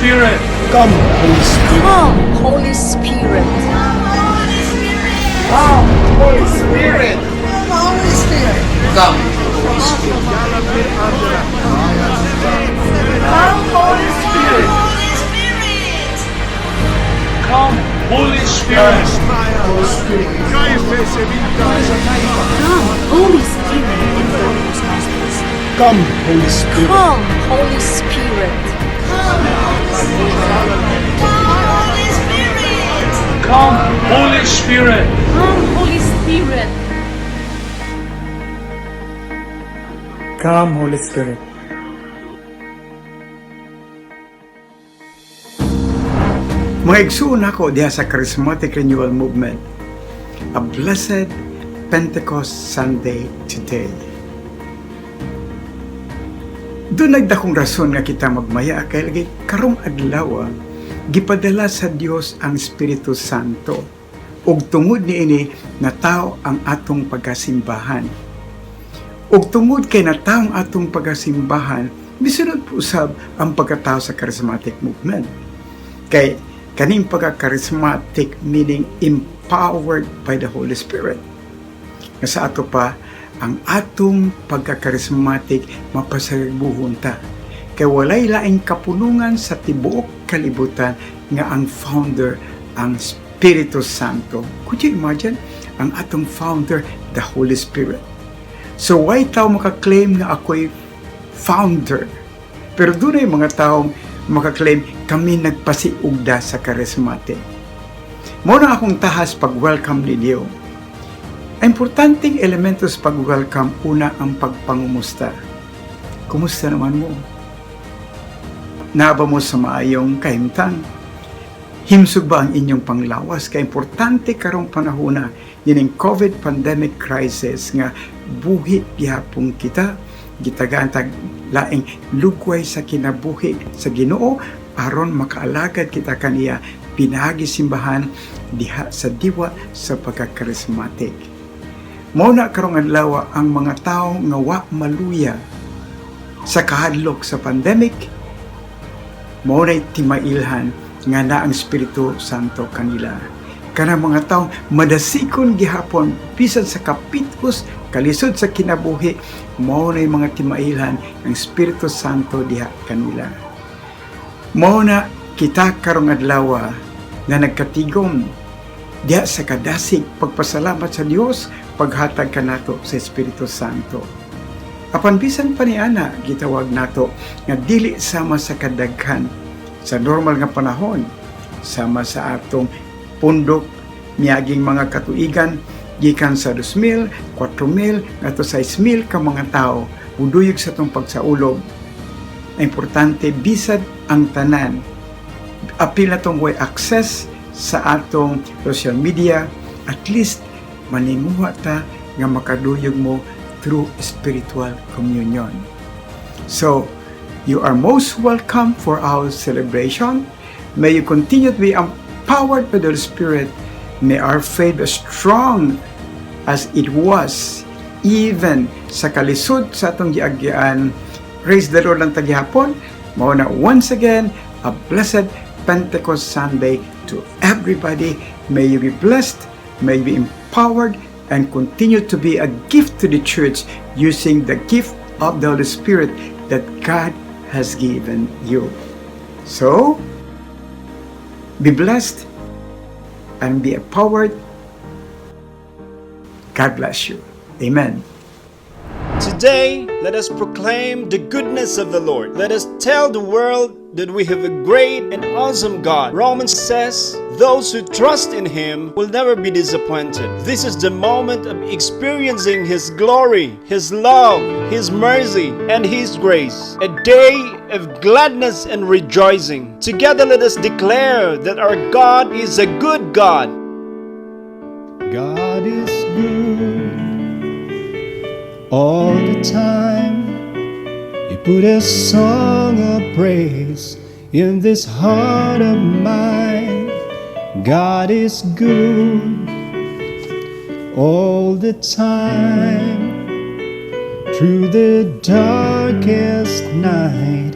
Spirit. Come, Holy Spirit. Come, Holy Spirit. Come, Holy Spirit. Holy Spirit. Come, Holy Spirit. Come, Holy Spirit. Come, Holy Spirit. Come, Holy Spirit, and fill those nostrils. Come, Holy Spirit. Come, Holy Spirit. Come, Holy Spirit. Come, Holy Spirit. Come, Holy Spirit. Mga igsuon ako diha sa Charismatic Renewal Movement. A blessed Pentecost Sunday today. Duna'y dakong rason nga kita magmaya kay lagi karong adlaw gipadala sa Dios ang Espiritu Santo. Ug tungod niini natawo ang atong pagkasimbahan. Ug tungod kay natawo ang atong pagkasimbahan, misunod po usab ang pagkatao sa Charismatic Movement. Kay kaning pagka-charismatic meaning empowered by the Holy Spirit. Nga sa ato pa, ang atong pagka-charismatic mapasagbuhon ta. Kay walay laing kapunungan sa tibuok kalibutan nga ang founder ang Espiritu Santo. Could you imagine? Ang atong founder, the Holy Spirit. So why tao makaklaim nga ako'y founder? Pero dunay mga taong makaklaim kami nagpasiugda sa charismatic. Mao na akong tahas pag-welcome ninyo. Ang importanteng elemento sa pag-welcome, una ang pagpangumusta. Kumusta naman mo? Naba mo sa maayong kahimtang? Himsog ba ang inyong panglawas? Kaya importante karong panahona, yun ang COVID pandemic crisis nga buhi gihapon kita, gitagaan tag laing lugway sa kinabuhi sa Ginoo aron makaalagad kita kaniya pinaagi simbahan diha sa diwa sa pagka-charismatic. Mao na karong adlaw ang mga tawo nga wa maluya sa kahadlok sa pandemic, mao na'y timailhan nga na ang Espiritu Santo kanila. Kanang mga tawo madasikon gihapon bisan sa kapitos kalisod sa kinabuhi, mao na'y mga timailhan ang Espiritu Santo diha kanila. Mao na kita karong adlaw nga nagkatigom diha sa kadasig pagpasalamat sa Dios paghatag kanato sa Espiritu Santo. Apan bisan pa ni ana gitawag nato nga dili sama sa kadaghan sa normal nga panahon, sama sa atong pundok miaging mga katuigan gikan sa 2,000, 4,000 ngadto sa 6,000 ka mga tawo muduyog sa atong pagsaulog. Ang importante bisad ang tanan apil natong way access sa atong social media, at least maninguha ta nga makaduyog mo through spiritual communion. So, you are most welcome for our celebration. May you continue to be empowered by the Holy Spirit. May our faith be strong as it was even sa kalisod sa atong giagyan. Praise the Lord lang tagihapon. Mao na once again, a blessed Pentecost Sunday to everybody. May you be blessed, may you be empowered, and continue to be a gift to the church using the gift of the Holy Spirit that God has given you. So, be blessed and be empowered. God bless you. Amen. Today, let us proclaim the goodness of the Lord. Let us tell the world that we have a great and awesome God. Romans says, those who trust in Him will never be disappointed. This is the moment of experiencing His glory, His love, His mercy, and His grace. A day of gladness and rejoicing. Together, let us declare that our God is a good God. God is good all the time. He put a song of praise in this heart of mine. God is good all the time. Through the darkest night,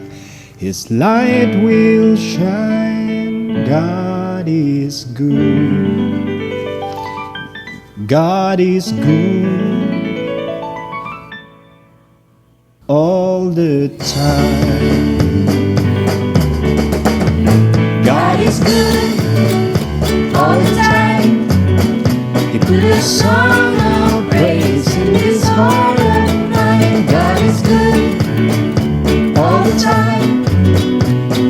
His light will shine. God is good. God is good all the time. God is good all the time. He put a song of praise in this heart of mine. God is good all the time.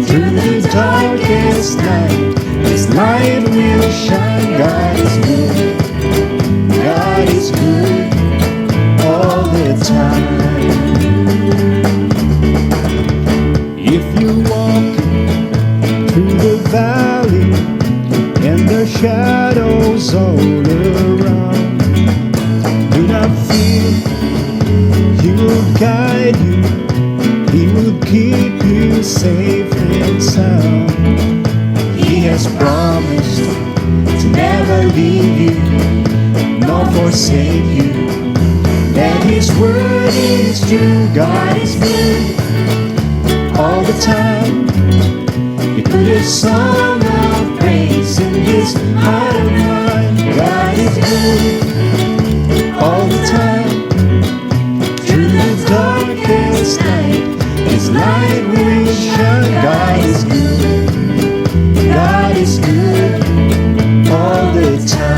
Through the darkest night, His light will shine. God is good. God is good all the time. If you walk through the valley and the shadows all around, do not fear, He will guide you, He will keep you safe and sound. He has promised to never leave you nor forsake you. That His word is true. God is good all the time. He put a song of praise in this heart of mine. God is good all the time. Through the darkest night, His light will shine. God is good. God is good all the time.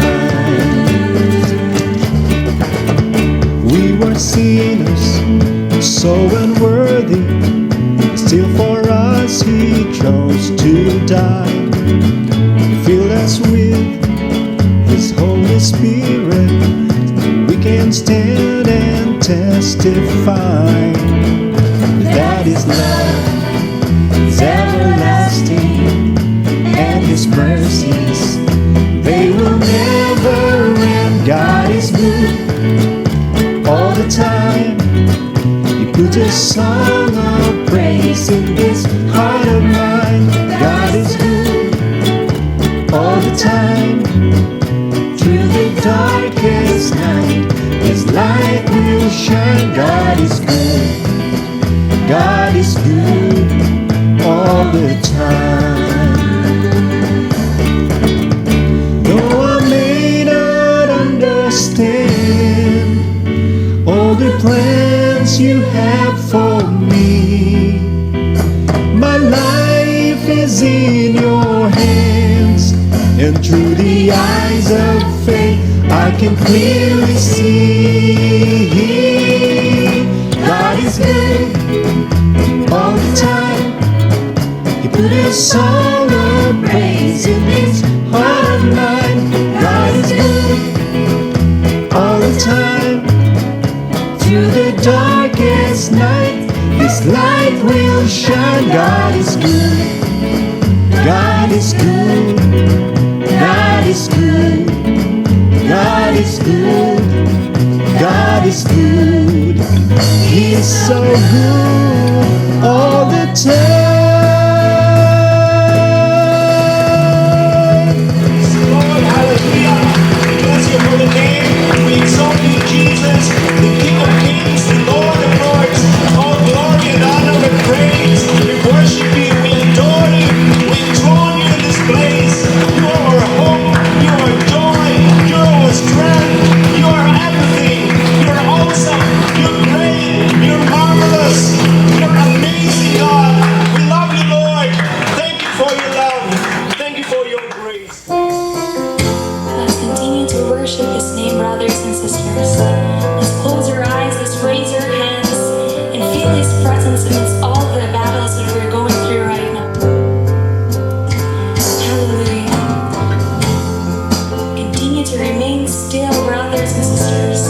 We were sinners, so unworthy. Still for us He chose to die. He filled us with His Holy Spirit. We can stand and testify that His love is everlasting and His mercies, they will never end. God is good all the time. He put a song of praise in this heart of mine. God is good all the time. Through the darkest night, His light will shine. God is good. God is good all the time. Though I may not understand all the plans you have for me, my life is in your hands, and through the eyes of faith, I can clearly see. God is good all the time. He put a song of praise in this heart of mine. God is good all the time. Through the darkest night, His light will shine. God is good. God is good. God is good. God is good. God is good. He's so good all the time. Lord, hallelujah. We bless your holy name. We exalt you, Jesus, the King of Kings, the Lord of Lords. All glory and honor and praise. We worship you, we adore you, we enthrone you in this place. You are our hope, you are our joy, you are our strength, you are everything. You are awesome, you're great, you're marvelous, you're amazing, God. We love you, Lord. Thank you for your love. Thank you for your grace. Let's continue to worship His name, brothers and sisters. Let's close our eyes, let's raise our hands, and feel His presence amidst all the battles that we're going through right now. Hallelujah. Continue to remain still, brothers and sisters.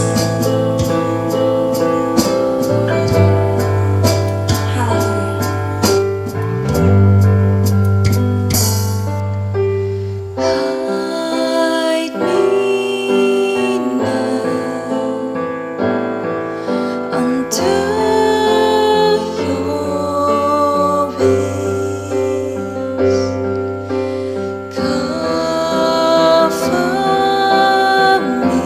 Hallelujah. Hide me now unto your wings. Cover me.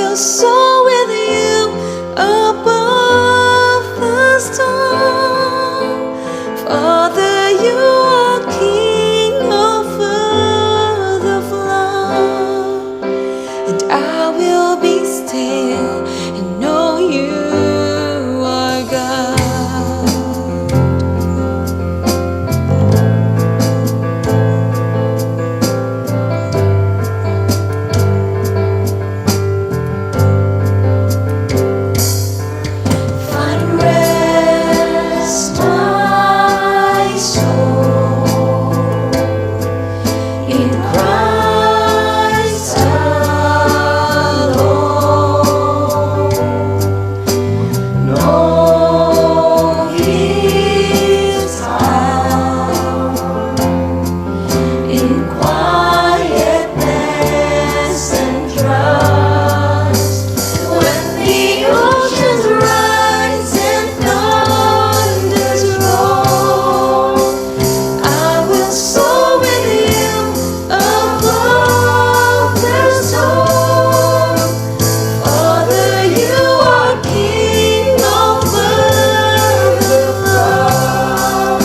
will soar with you above the storm. Father, you are King over the flood, and I will be still and know you are God. Find rest, my soul, in Christ alone. Know His power in quietness and trust. When the oceans rise and thunders roll, I will soar with you above the storm. Father, you are King over the flood.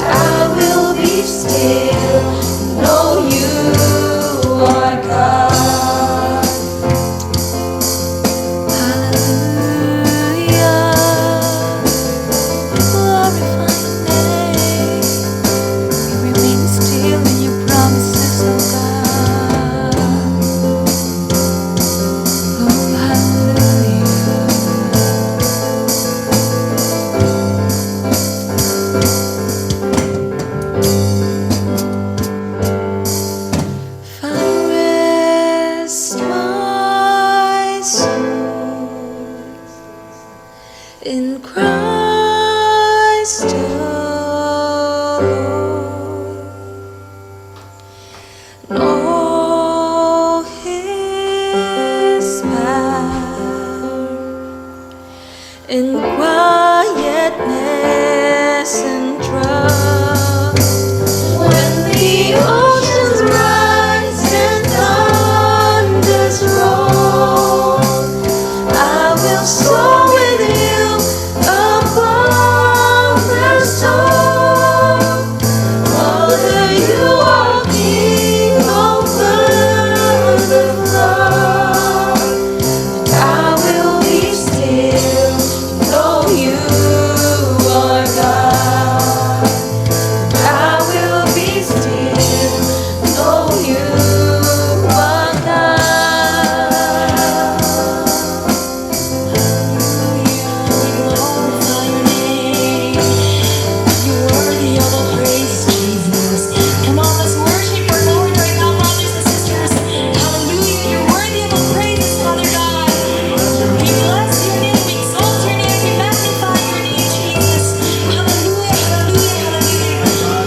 I will be still, know you are God. Hallelujah. Glorify your name. We remain still in your promises, oh God. Oh, hallelujah. Find rest, my soul, in Christ alone. Know His power in quietness and trust. When the oceans rise and thunders roll, I will soar with you above the storm. Father, you are King over the flood. I will be still, know you are God. I will be still, know you are God. Hallelujah. We glorify your name. You're worthy of all praise, Jesus. Come on, let's worship our Lord right now, brothers and sisters. Hallelujah. You're worthy of all praises, Father God. We bless your name, we exalt your name, we magnify your name, Jesus. Hallelujah, hallelujah, hallelujah.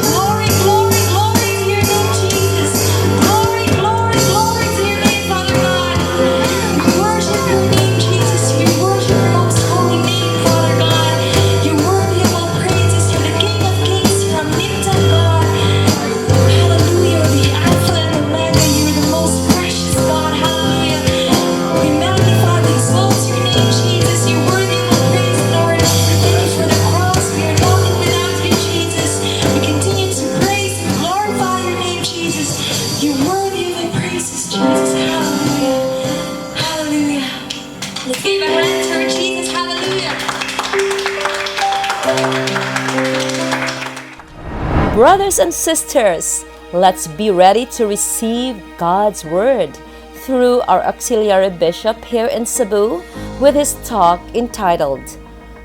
Glory, glory, glory to your name, Jesus. Glory, glory, glory to your name, Father God. We worship your name, Jesus. We worship your most holy name, Father God. You're worthy of all praises. You're the King of kings. You're omnipotent God. Hallelujah. You're the Alpha and Omega. You're the most precious God. Hallelujah. We magnify and exalt your name, Jesus. You're worthy of all praise, Lord. Thank you for the cross. We are nothing without you, Jesus. We continue to praise and glorify your name, Jesus. You're worthy of all praises, Jesus. Hallelujah. Hallelujah. Let's give a hand to our Jesus. Hallelujah. Brothers and sisters, let's be ready to receive God's Word through our auxiliary bishop here in Cebu with his talk entitled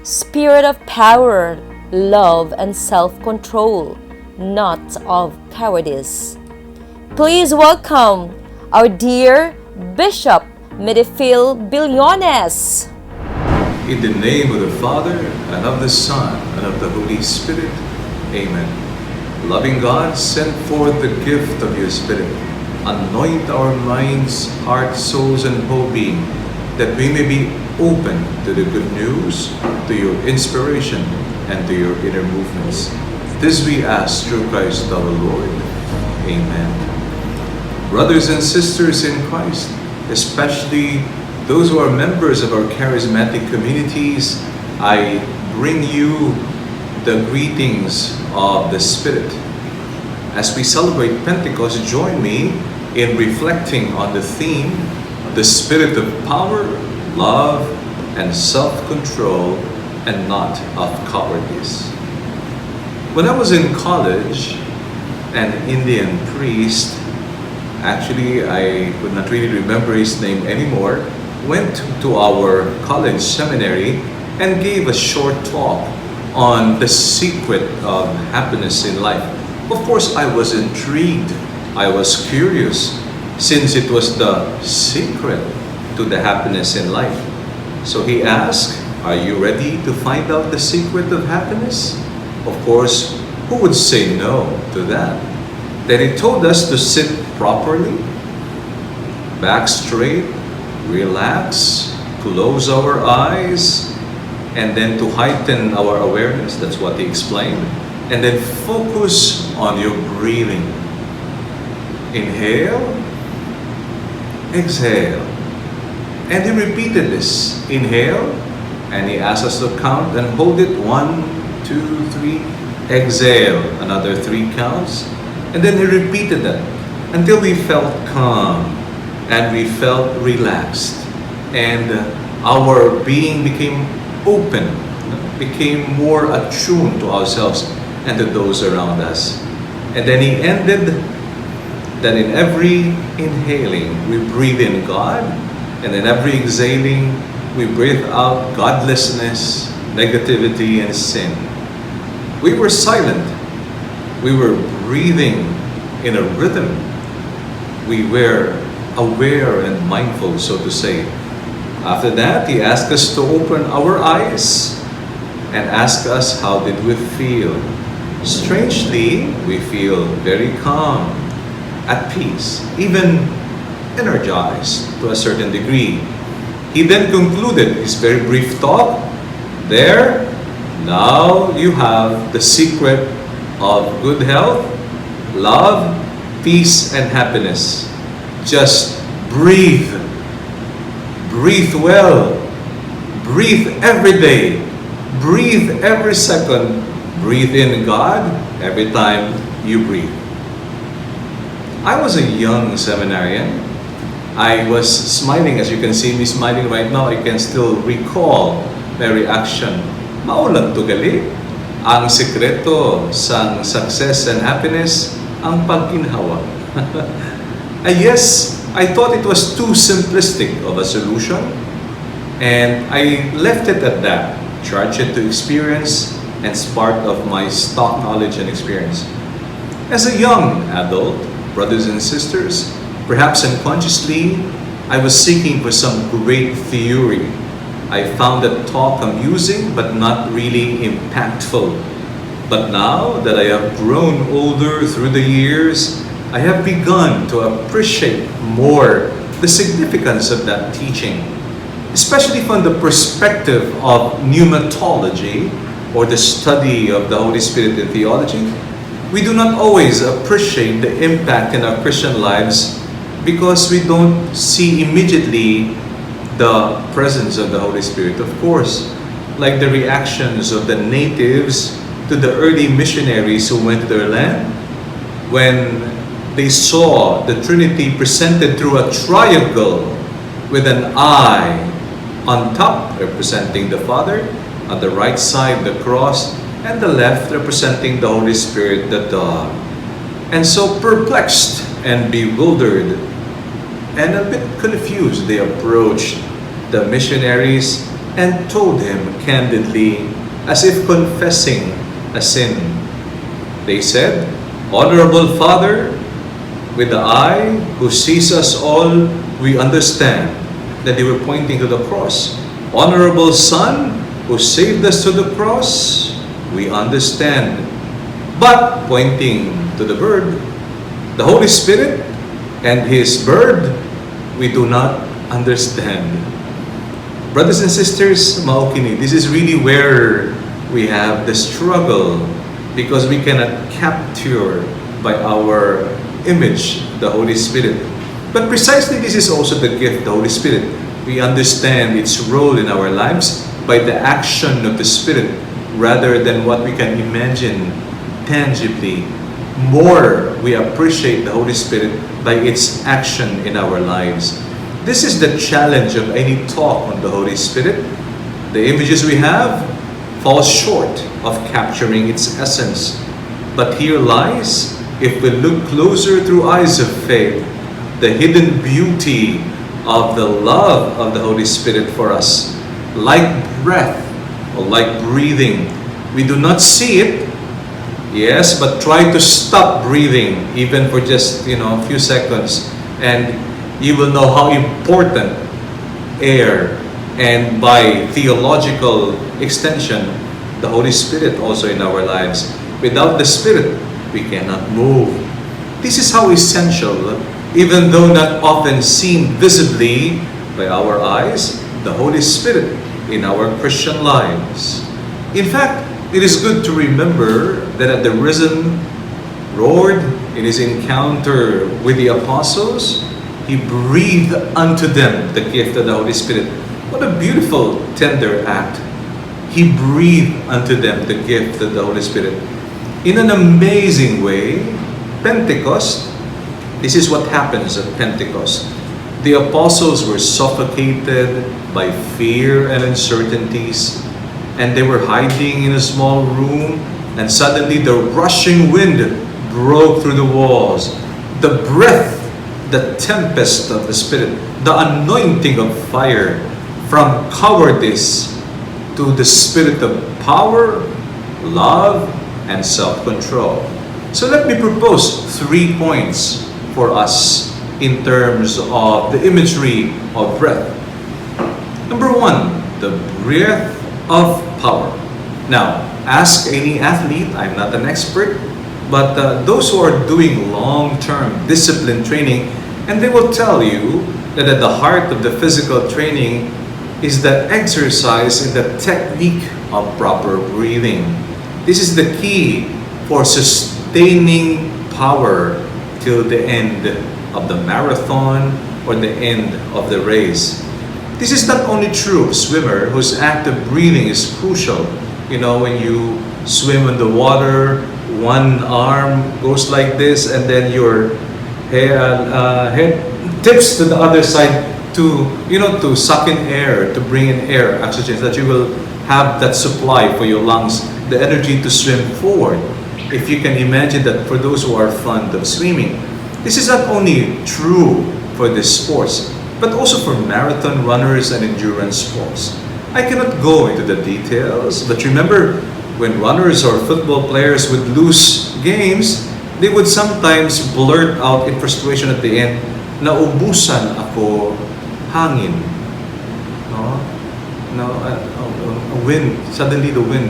Spirit of Power, Love, and Self Control, Not of Cowardice. Please welcome our dear Bishop Medifil Billones. In the name of the Father, and of the Son, and of the Holy Spirit. Amen. Loving God, send forth the gift of your Spirit. Anoint our minds, hearts, souls, and whole being, that we may be open to the good news, to your inspiration, and to your inner movements. This we ask through Christ our Lord. Amen. Brothers and sisters in Christ, especially Those who are members of our charismatic communities, I bring you the greetings of the Spirit. As we celebrate Pentecost, join me in reflecting on the theme, the Spirit of power, love, and self-control, and not of cowardice. When I was in college, an Indian priest, actually I could not really remember his name anymore, went to our college seminary and gave a short talk on the secret of happiness in life. Of course, I was intrigued. I was curious, since it was the secret to the happiness in life. So he asked, "Are you ready to find out the secret of happiness?" Of course, who would say no to that? Then he told us to sit properly, back straight, relax, close our eyes, and then to heighten our awareness. That's what he explained. And then focus on your breathing. Inhale, exhale. And he repeated this. Inhale, and he asked us to count and hold it. 1, 2, 3. Exhale, another 3 counts. And then he repeated that until we felt calm and we felt relaxed. And our being became open, became more attuned to ourselves and to those around us. And then he ended that in every inhaling, we breathe in God, and in every exhaling, we breathe out godlessness, negativity, and sin. We were silent. We were breathing in a rhythm. We were aware and mindful, so to say. After that, he asked us to open our eyes and asked us how did we feel. Strangely, we feel very calm, at peace, even energized to a certain degree. He then concluded his very brief talk, "There, now you have the secret of good health, love, peace, and happiness. Just breathe. Breathe well. Breathe every day. Breathe every second. Breathe in God every time you breathe." I was a young seminarian. I was smiling, as you can see me smiling right now. I can still recall my reaction. Mao lang to gali. Ang sekreto sang success and happiness, ang pagginhawa. And yes, I thought it was too simplistic of a solution, and I left it at that, charged it to experience and it's part of my stock knowledge and experience. As a young adult, brothers and sisters, perhaps unconsciously, I was seeking for some great theory. I found that talk amusing but not really impactful. But now that I have grown older through the years, I have begun to appreciate more the significance of that teaching, especially from the perspective of pneumatology, or the study of the Holy Spirit in theology. We do not always appreciate the impact in our Christian lives because we don't see immediately the presence of the Holy Spirit, of course, like the reactions of the natives to the early missionaries who went to their land when they saw the Trinity presented through a triangle with an eye on top representing the Father, on the right side the cross, and the left representing the Holy Spirit, the dove. And so, perplexed and bewildered and a bit confused, they approached the missionaries and told him candidly, as if confessing a sin. They said, "Honorable Father, with the eye who sees us all, we understand that they were pointing to the cross. Honorable Son, who saved us to the cross, we understand. But," pointing to the bird, "the Holy Spirit and His bird, we do not understand." Brothers and sisters, mao kini, this is really where we have the struggle, because we cannot capture by our image the Holy Spirit. But precisely this is also the gift, the Holy Spirit. We understand its role in our lives by the action of the Spirit rather than what we can imagine tangibly. More we appreciate the Holy Spirit by its action in our lives. This is the challenge of any talk on the Holy Spirit. The images we have fall short of capturing its essence. But here lies, if we look closer through eyes of faith, the hidden beauty of the love of the Holy Spirit for us. Like breath or like breathing, we do not see it, yes, but try to stop breathing even for just a few seconds, and you will know how important air and, by theological extension, the Holy Spirit also in our lives. Without the Spirit, we cannot move. This is how essential, even though not often seen visibly by our eyes, the Holy Spirit in our Christian lives. In fact, it is good to remember that at the risen Lord, in his encounter with the apostles, he breathed unto them the gift of the Holy Spirit. What a beautiful, tender act. He breathed unto them the gift of the Holy Spirit. In an amazing way, Pentecost, this is what happens at Pentecost. The apostles were suffocated by fear and uncertainties, and they were hiding in a small room, and suddenly the rushing wind broke through the walls. The breath, the tempest of the Spirit, the anointing of fire from cowardice to the spirit of power, love, and self-control. So let me propose 3 points for us in terms of the imagery of breath. Number one, the breath of power. Now, ask any athlete, I'm not an expert, but those who are doing long-term discipline training, and they will tell you that at the heart of the physical training is the exercise in the technique of proper breathing. This is the key for sustaining power till the end of the marathon or the end of the race. This is not only true of swimmer whose act of breathing is crucial. When you swim in the water, one arm goes like this and then your head tips to the other side to suck in air, to bring in air, oxygen, so that you will have that supply for your lungs, the energy to swim forward. If you can imagine that, for those who are fond of swimming. This is not only true for this sports, but also for marathon runners and endurance sports. I cannot go into the details, but remember when runners or football players would lose games, they would sometimes blurt out in frustration at the end, "Naubusan ako hangin." No? No, a wind, suddenly the wind,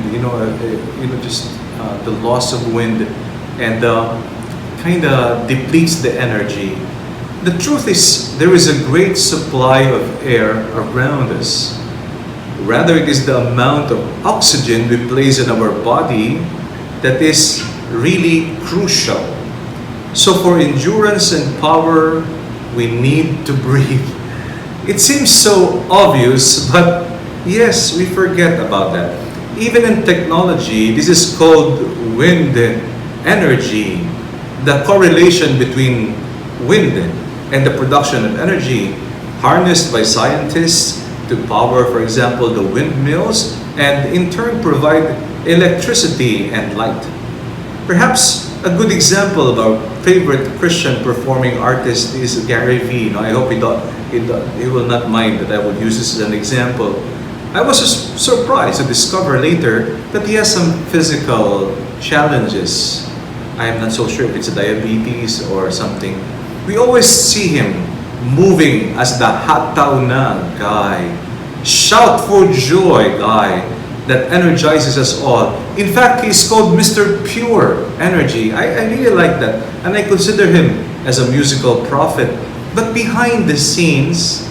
just the loss of wind and kind of depletes the energy. The truth is, there is a great supply of air around us. Rather, it is the amount of oxygen we place in our body that is really crucial. So for endurance and power, we need to breathe. It seems so obvious, but yes, we forget about that. Even in technology, this is called wind energy. The correlation between wind and the production of energy harnessed by scientists to power, for example, the windmills, and in turn provide electricity and light. Perhaps a good example of our favorite Christian performing artist is Gary Vee. Now, I hope he will not mind that I will use this as an example. I was surprised to discover later that he has some physical challenges. I am not so sure if it's a diabetes or something. We always see him moving as the "hataw na" guy. "Shout for joy" guy that energizes us all. In fact, he's called Mr. Pure Energy. I really like that. And I consider him as a musical prophet. But behind the scenes,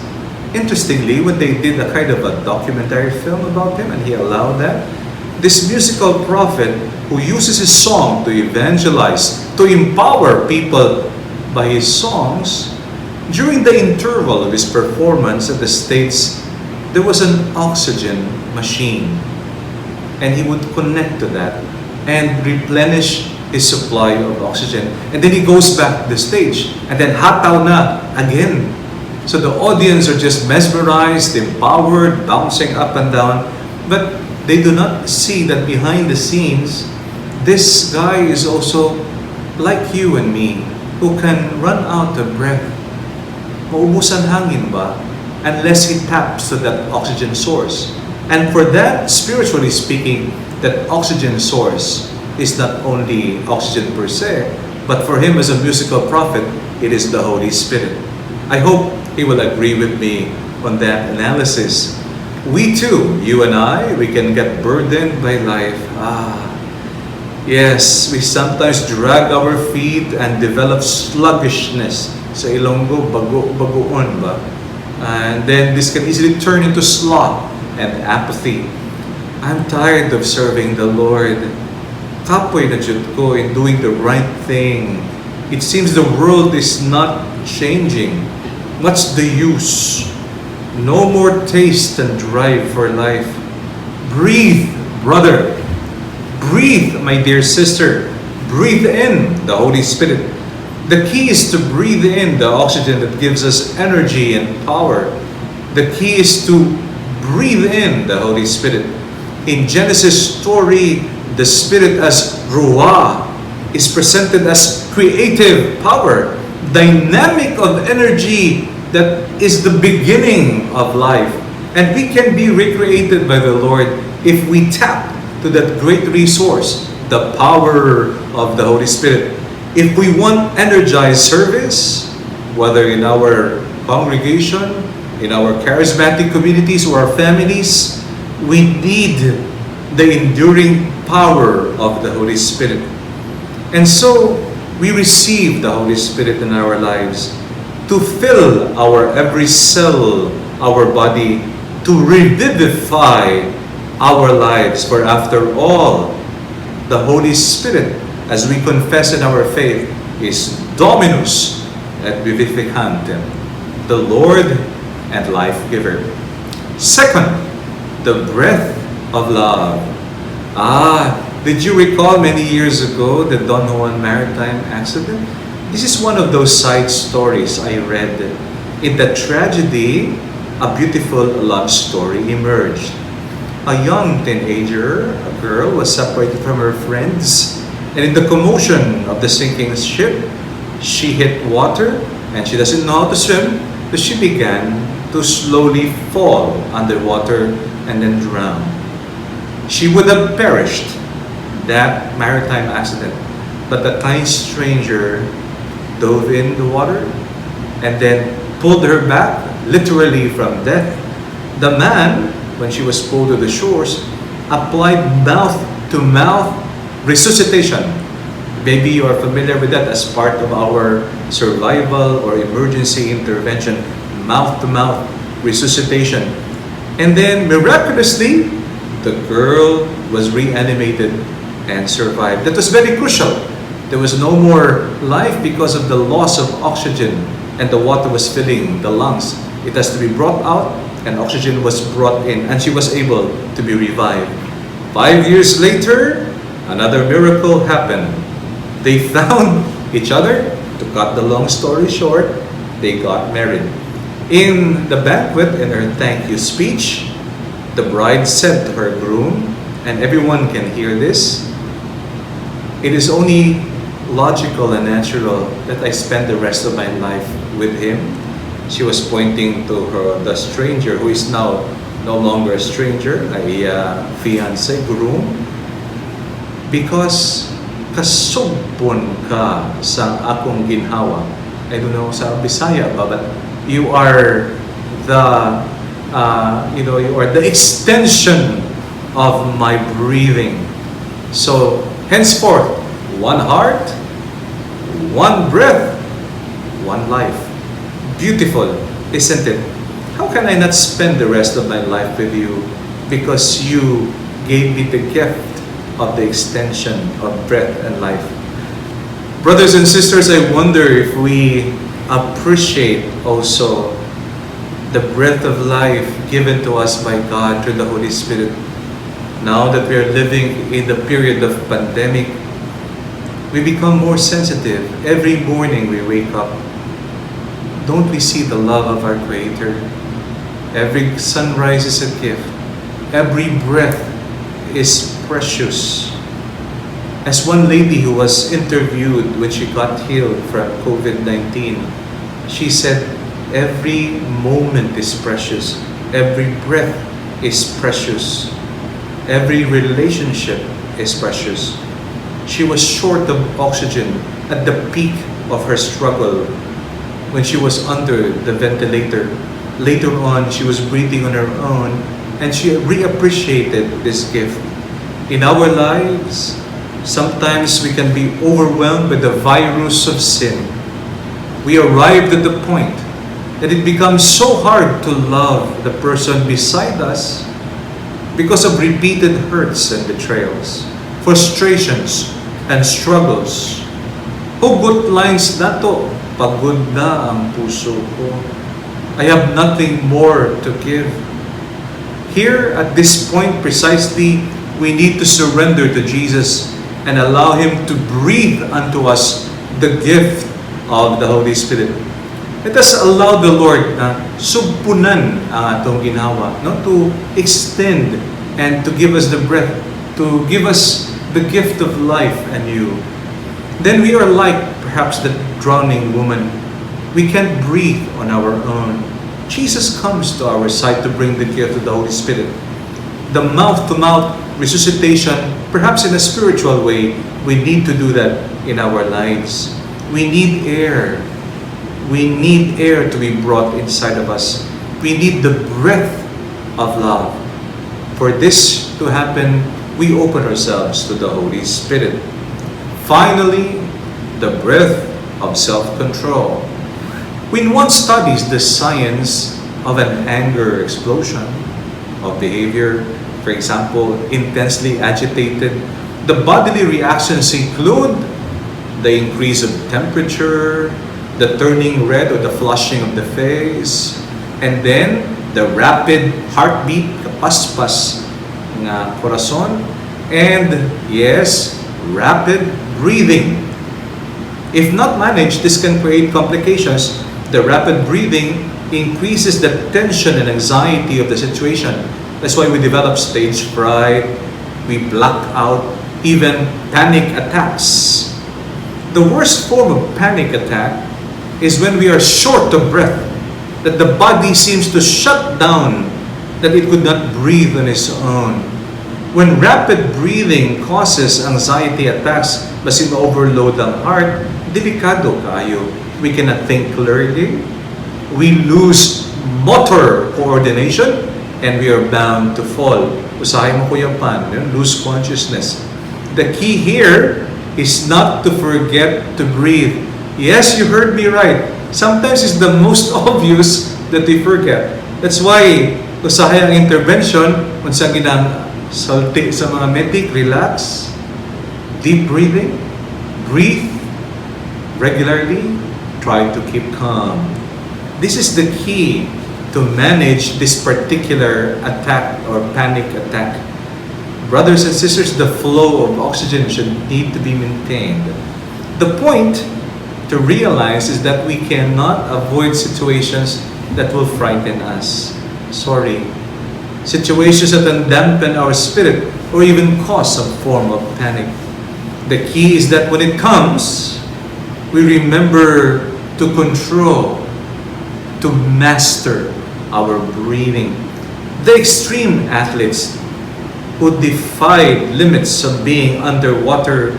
interestingly, when they did a kind of a documentary film about him, and he allowed that, this musical prophet who uses his song to evangelize, to empower people by his songs, During the interval of his performance at the States, there was an oxygen machine, and he would connect to that and replenish his supply of oxygen. And then he goes back to the stage, and then hataw na again. So the audience are just mesmerized, empowered, bouncing up and down, but they do not see that behind the scenes, this guy is also like you and me, who can run out of breath. Maubusan hangin ba? Unless he taps to that oxygen source. And for that, spiritually speaking, that oxygen source is not only oxygen per se, but for him as a musical prophet, it is the Holy Spirit. I hope he will agree with me on that analysis. We too, you and I, we can get burdened by life. Yes, we sometimes drag our feet and develop sluggishness. Sa Ilonggo, bago, bagoon ba? And then this can easily turn into sloth and apathy. I'm tired of serving the Lord. Kapoy na jud ko in doing the right thing. It seems the world is not changing. What's the use? No more taste and drive for life. Breathe, brother. Breathe, my dear sister. Breathe in the Holy Spirit. The key is to breathe in the oxygen that gives us energy and power. The key is to breathe in the Holy Spirit. In Genesis story, the Spirit as Ruah is presented as creative power, dynamic of energy that is the beginning of life. And we can be recreated by the Lord if we tap to that great resource, the power of the Holy Spirit. If we want energized service, whether in our congregation, in our charismatic communities, or our families, we need the enduring power of the Holy Spirit. And so, we receive the Holy Spirit in our lives to fill our every cell, our body, to revivify our lives. For after all, the Holy Spirit, as we confess in our faith, is Dominus et vivificantem, the Lord and life giver. Second, the breath of love. Did you recall many years ago the Don Juan maritime accident? This is one of those side stories I read. In the tragedy, a beautiful love story emerged. A young teenager, a girl, was separated from her friends, and in the commotion of the sinking ship, she hit water and she doesn't know how to swim, so she began to slowly fall underwater and then drown. She would have perished that maritime accident, but the kind stranger dove in the water and then pulled her back literally from death. The man, when she was pulled to the shores, applied mouth-to-mouth resuscitation. Maybe you are familiar with that as part of our survival or emergency intervention, mouth-to-mouth resuscitation. And then miraculously, the girl was reanimated and survived. That was very crucial. There was no more life because of the loss of oxygen and the water was filling the lungs. It has to be brought out and oxygen was brought in and she was able to be revived. 5 years later, another miracle happened. They found each other. To cut the long story short, they got married. In the banquet, in her thank you speech, the bride said to her groom, and everyone can hear this, "It is only logical and natural that I spend the rest of my life with him." She was pointing to her the stranger who is now no longer a stranger, a fiance, groom. "Because kasugpon ka sa akong ginhawa." I don't know sa Bisaya ba, but you are the extension of my breathing. So, henceforth, one heart, one breath, one life. Beautiful, isn't it? How can I not spend the rest of my life with you? Because you gave me the gift of the extension of breath and life. Brothers and sisters, I wonder if we appreciate also the breath of life given to us by God through the Holy Spirit. Now that we are living in the period of pandemic, we become more sensitive. Every morning we wake up, don't we see the love of our Creator? Every sunrise is a gift. Every breath is precious. As one lady who was interviewed when she got healed from COVID-19, she said, "Every moment is precious. Every breath is precious. Every relationship is precious." She was short of oxygen at the peak of her struggle when she was under the ventilator. Later on, she was breathing on her own and she reappreciated this gift. In our lives, sometimes we can be overwhelmed by the virus of sin. We arrived at the point that it becomes so hard to love the person beside us because of repeated hurts and betrayals, frustrations and struggles. Hugot lines nato, "Pagod na ang puso ko. I have nothing more to give." Here, at this point precisely, we need to surrender to Jesus and allow Him to breathe unto us the gift of the Holy Spirit. Let us allow the Lord na sugponan ang atong ginhawa, no? To extend and to give us the breath, to give us the gift of life anew. Then we are like perhaps the drowning woman. We can't breathe on our own. Jesus comes to our side to bring the gift of the Holy Spirit. The mouth-to-mouth resuscitation, perhaps in a spiritual way, we need to do that in our lives. We need air. We need air to be brought inside of us. We need the breath of love. For this to happen, we open ourselves to the Holy Spirit. Finally, the breath of self-control. When one studies the science of an anger explosion of behavior, for example, intensely agitated, the bodily reactions include the increase of temperature, the turning red or the flushing of the face, and then the rapid heartbeat, kapaspas nga corazon, and yes, rapid breathing. If not managed, this can create complications. The rapid breathing increases the tension and anxiety of the situation. That's why we develop stage fright, we black out, even panic attacks. The worst form of panic attack is when we are short of breath, that the body seems to shut down, that it could not breathe on its own. When rapid breathing causes anxiety attacks, basin overload ang heart, delikado kaayo. We cannot think clearly, we lose motor coordination, and we are bound to fall. Usahay mo kuyapan, yun, lose consciousness. The key here is not to forget to breathe. Yes, you heard me right. Sometimes it's the most obvious that we forget. That's why usahay ang intervention, unsa ginang sulti sa mga medic, relax, deep breathing, breathe regularly, try to keep calm. This is the key to manage this particular attack or panic attack. Brothers and sisters, the flow of oxygen should need to be maintained. The point to realize is that we cannot avoid situations that will frighten us. Sorry. Situations that can dampen our spirit or even cause some form of panic. The key is that when it comes, we remember to control, to master our breathing. The extreme athletes who defied limits of being underwater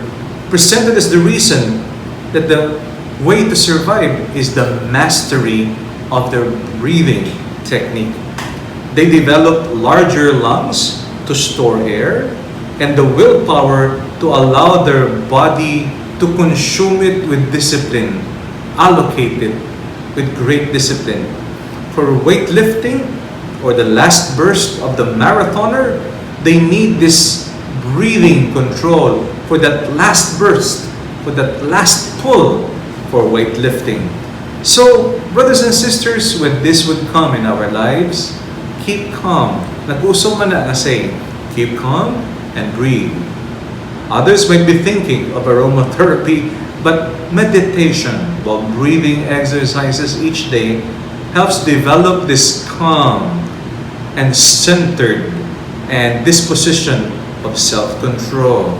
presented as the reason that the way to survive is the mastery of their breathing technique. They developed larger lungs to store air and the willpower to allow their body to consume it with discipline, allocate it with great discipline. For weightlifting or the last burst of the marathoner, they need this breathing control for that last burst, for that last pull for weightlifting. So, brothers and sisters, when this would come in our lives, keep calm. Nag-uso man na nga saying, "Keep calm and breathe." Others might be thinking of aromatherapy, but meditation while breathing exercises each day helps develop this calm and centered and disposition of self-control.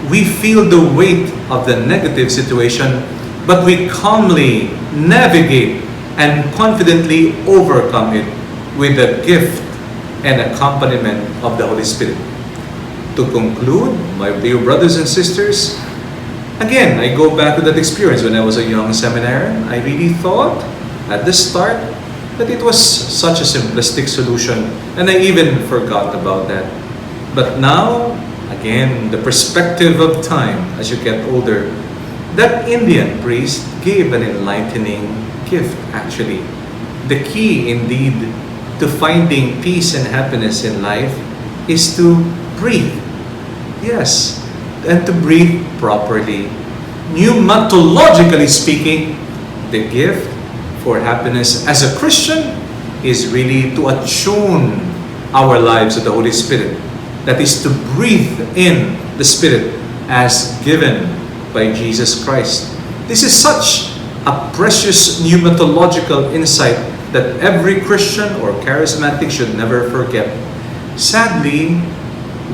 We feel the weight of the negative situation, but we calmly navigate and confidently overcome it with the gift and accompaniment of the Holy Spirit. To conclude, my dear brothers and sisters, again, I go back to that experience when I was a young seminarian. I really thought at the start that it was such a simplistic solution, and I even forgot about that. But now, again, the perspective of time as you get older, that Indian priest gave an enlightening gift, actually. The key, indeed, to finding peace and happiness in life is to breathe. Yes, and to breathe properly. Pneumatologically speaking, the gift for happiness as a Christian is really to attune our lives to the Holy Spirit. That is to breathe in the Spirit as given by Jesus Christ. This is such a precious pneumatological insight that every Christian or charismatic should never forget. Sadly,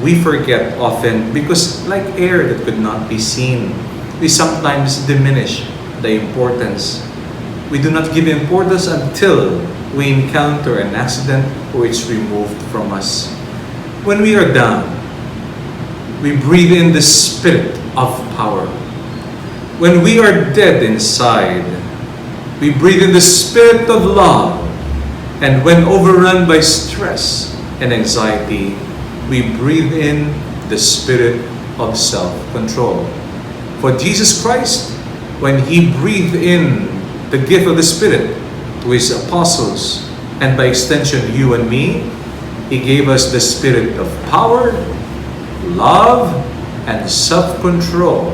we forget often because, like air that could not be seen, we sometimes diminish the importance. We do not give importance until we encounter an accident or it's removed from us. When we are down, we breathe in the spirit of power. When we are dead inside, we breathe in the spirit of love. And when overrun by stress and anxiety, we breathe in the spirit of self-control. For Jesus Christ, when He breathed in the gift of the Spirit to His apostles, and by extension you and me, He gave us the spirit of power, love, and self-control,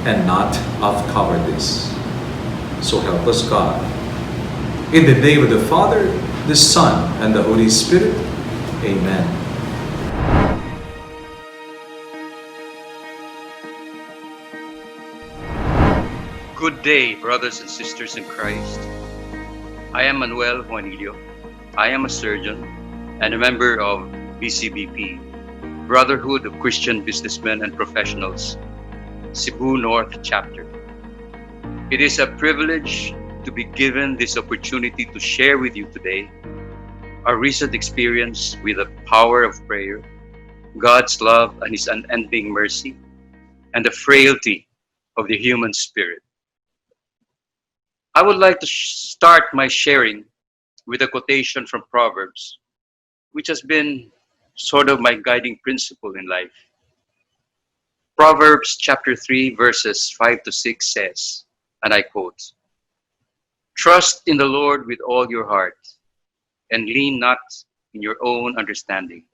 and not of cowardice. So help us God. In the name of the Father, the Son, and the Holy Spirit, Amen. Good day, brothers and sisters in Christ. I am Manuel Juanillo. I am a surgeon and a member of BCBP, Brotherhood of Christian Businessmen and Professionals, Cebu North Chapter. It is a privilege to be given this opportunity to share with you today our recent experience with the power of prayer, God's love and His unending mercy, and the frailty of the human spirit. I would like to start my sharing with a quotation from Proverbs, which has been sort of my guiding principle in life. Proverbs chapter 3, verses 5 to 6 says, and I quote, "Trust in the Lord with all your heart, and lean not in your own understanding.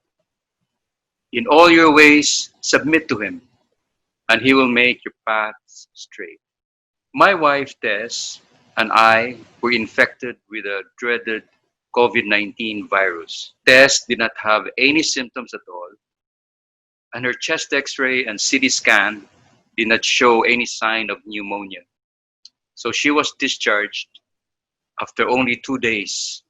In all your ways, submit to Him, and He will make your paths straight." My wife, Tess, and I were infected with a dreaded COVID-19 virus. Tess did not have any symptoms at all, and her chest x-ray and CT scan did not show any sign of pneumonia. So she was discharged after only 2 days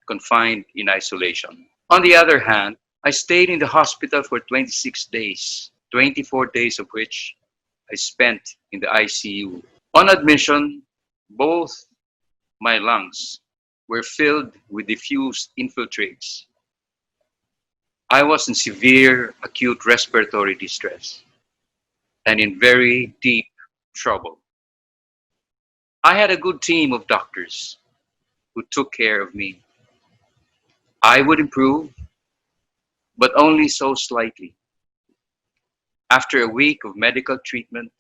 confined in isolation. On the other hand, I stayed in the hospital for 26 days, 24 days of which I spent in the ICU. On admission, both my lungs were filled with diffuse infiltrates. I was in severe acute respiratory distress and in very deep trouble. I had a good team of doctors who took care of me. I would improve, but only so slightly. After a week of medical treatment,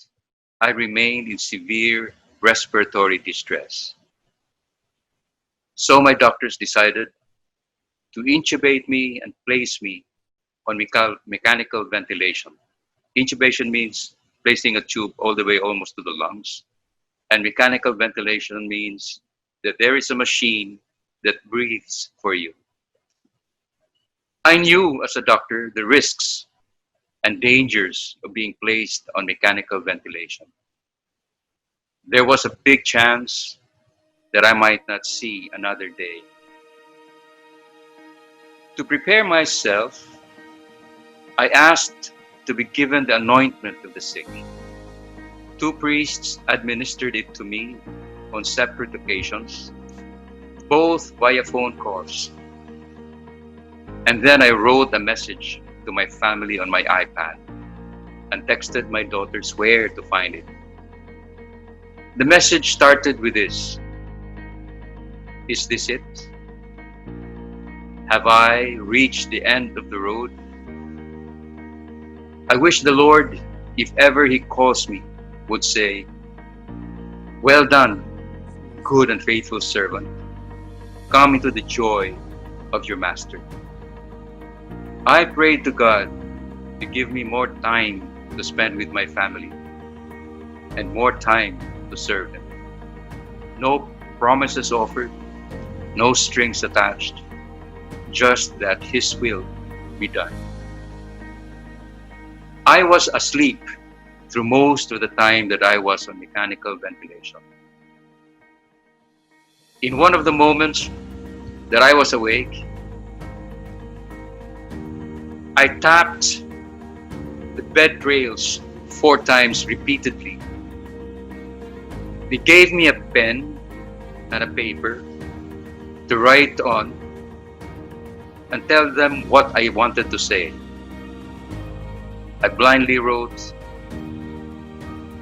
I remained in severe respiratory distress. So my doctors decided to intubate me and place me on mechanical ventilation. Intubation means placing a tube all the way almost to the lungs. And mechanical ventilation means that there is a machine that breathes for you. I knew as a doctor the risks and dangers of being placed on mechanical ventilation. There was a big chance that I might not see another day. To prepare myself, I asked to be given the anointment of the sick. Two priests administered it to me on separate occasions, both via phone calls. And then I wrote a message to my family on my iPad and texted my daughters where to find it. The message started with this: "Is this it? Have I reached the end of the road? I wish the Lord, if ever He calls me, would say, 'Well done, good and faithful servant. Come into the joy of your master.' I prayed to God to give me more time to spend with my family and more time to serve them. No promises offered, no strings attached, just that His will be done." I was asleep through most of the time that I was on mechanical ventilation. In one of the moments that I was awake, I tapped the bed rails four times repeatedly. They gave me a pen and a paper to write on and tell them what I wanted to say. I blindly wrote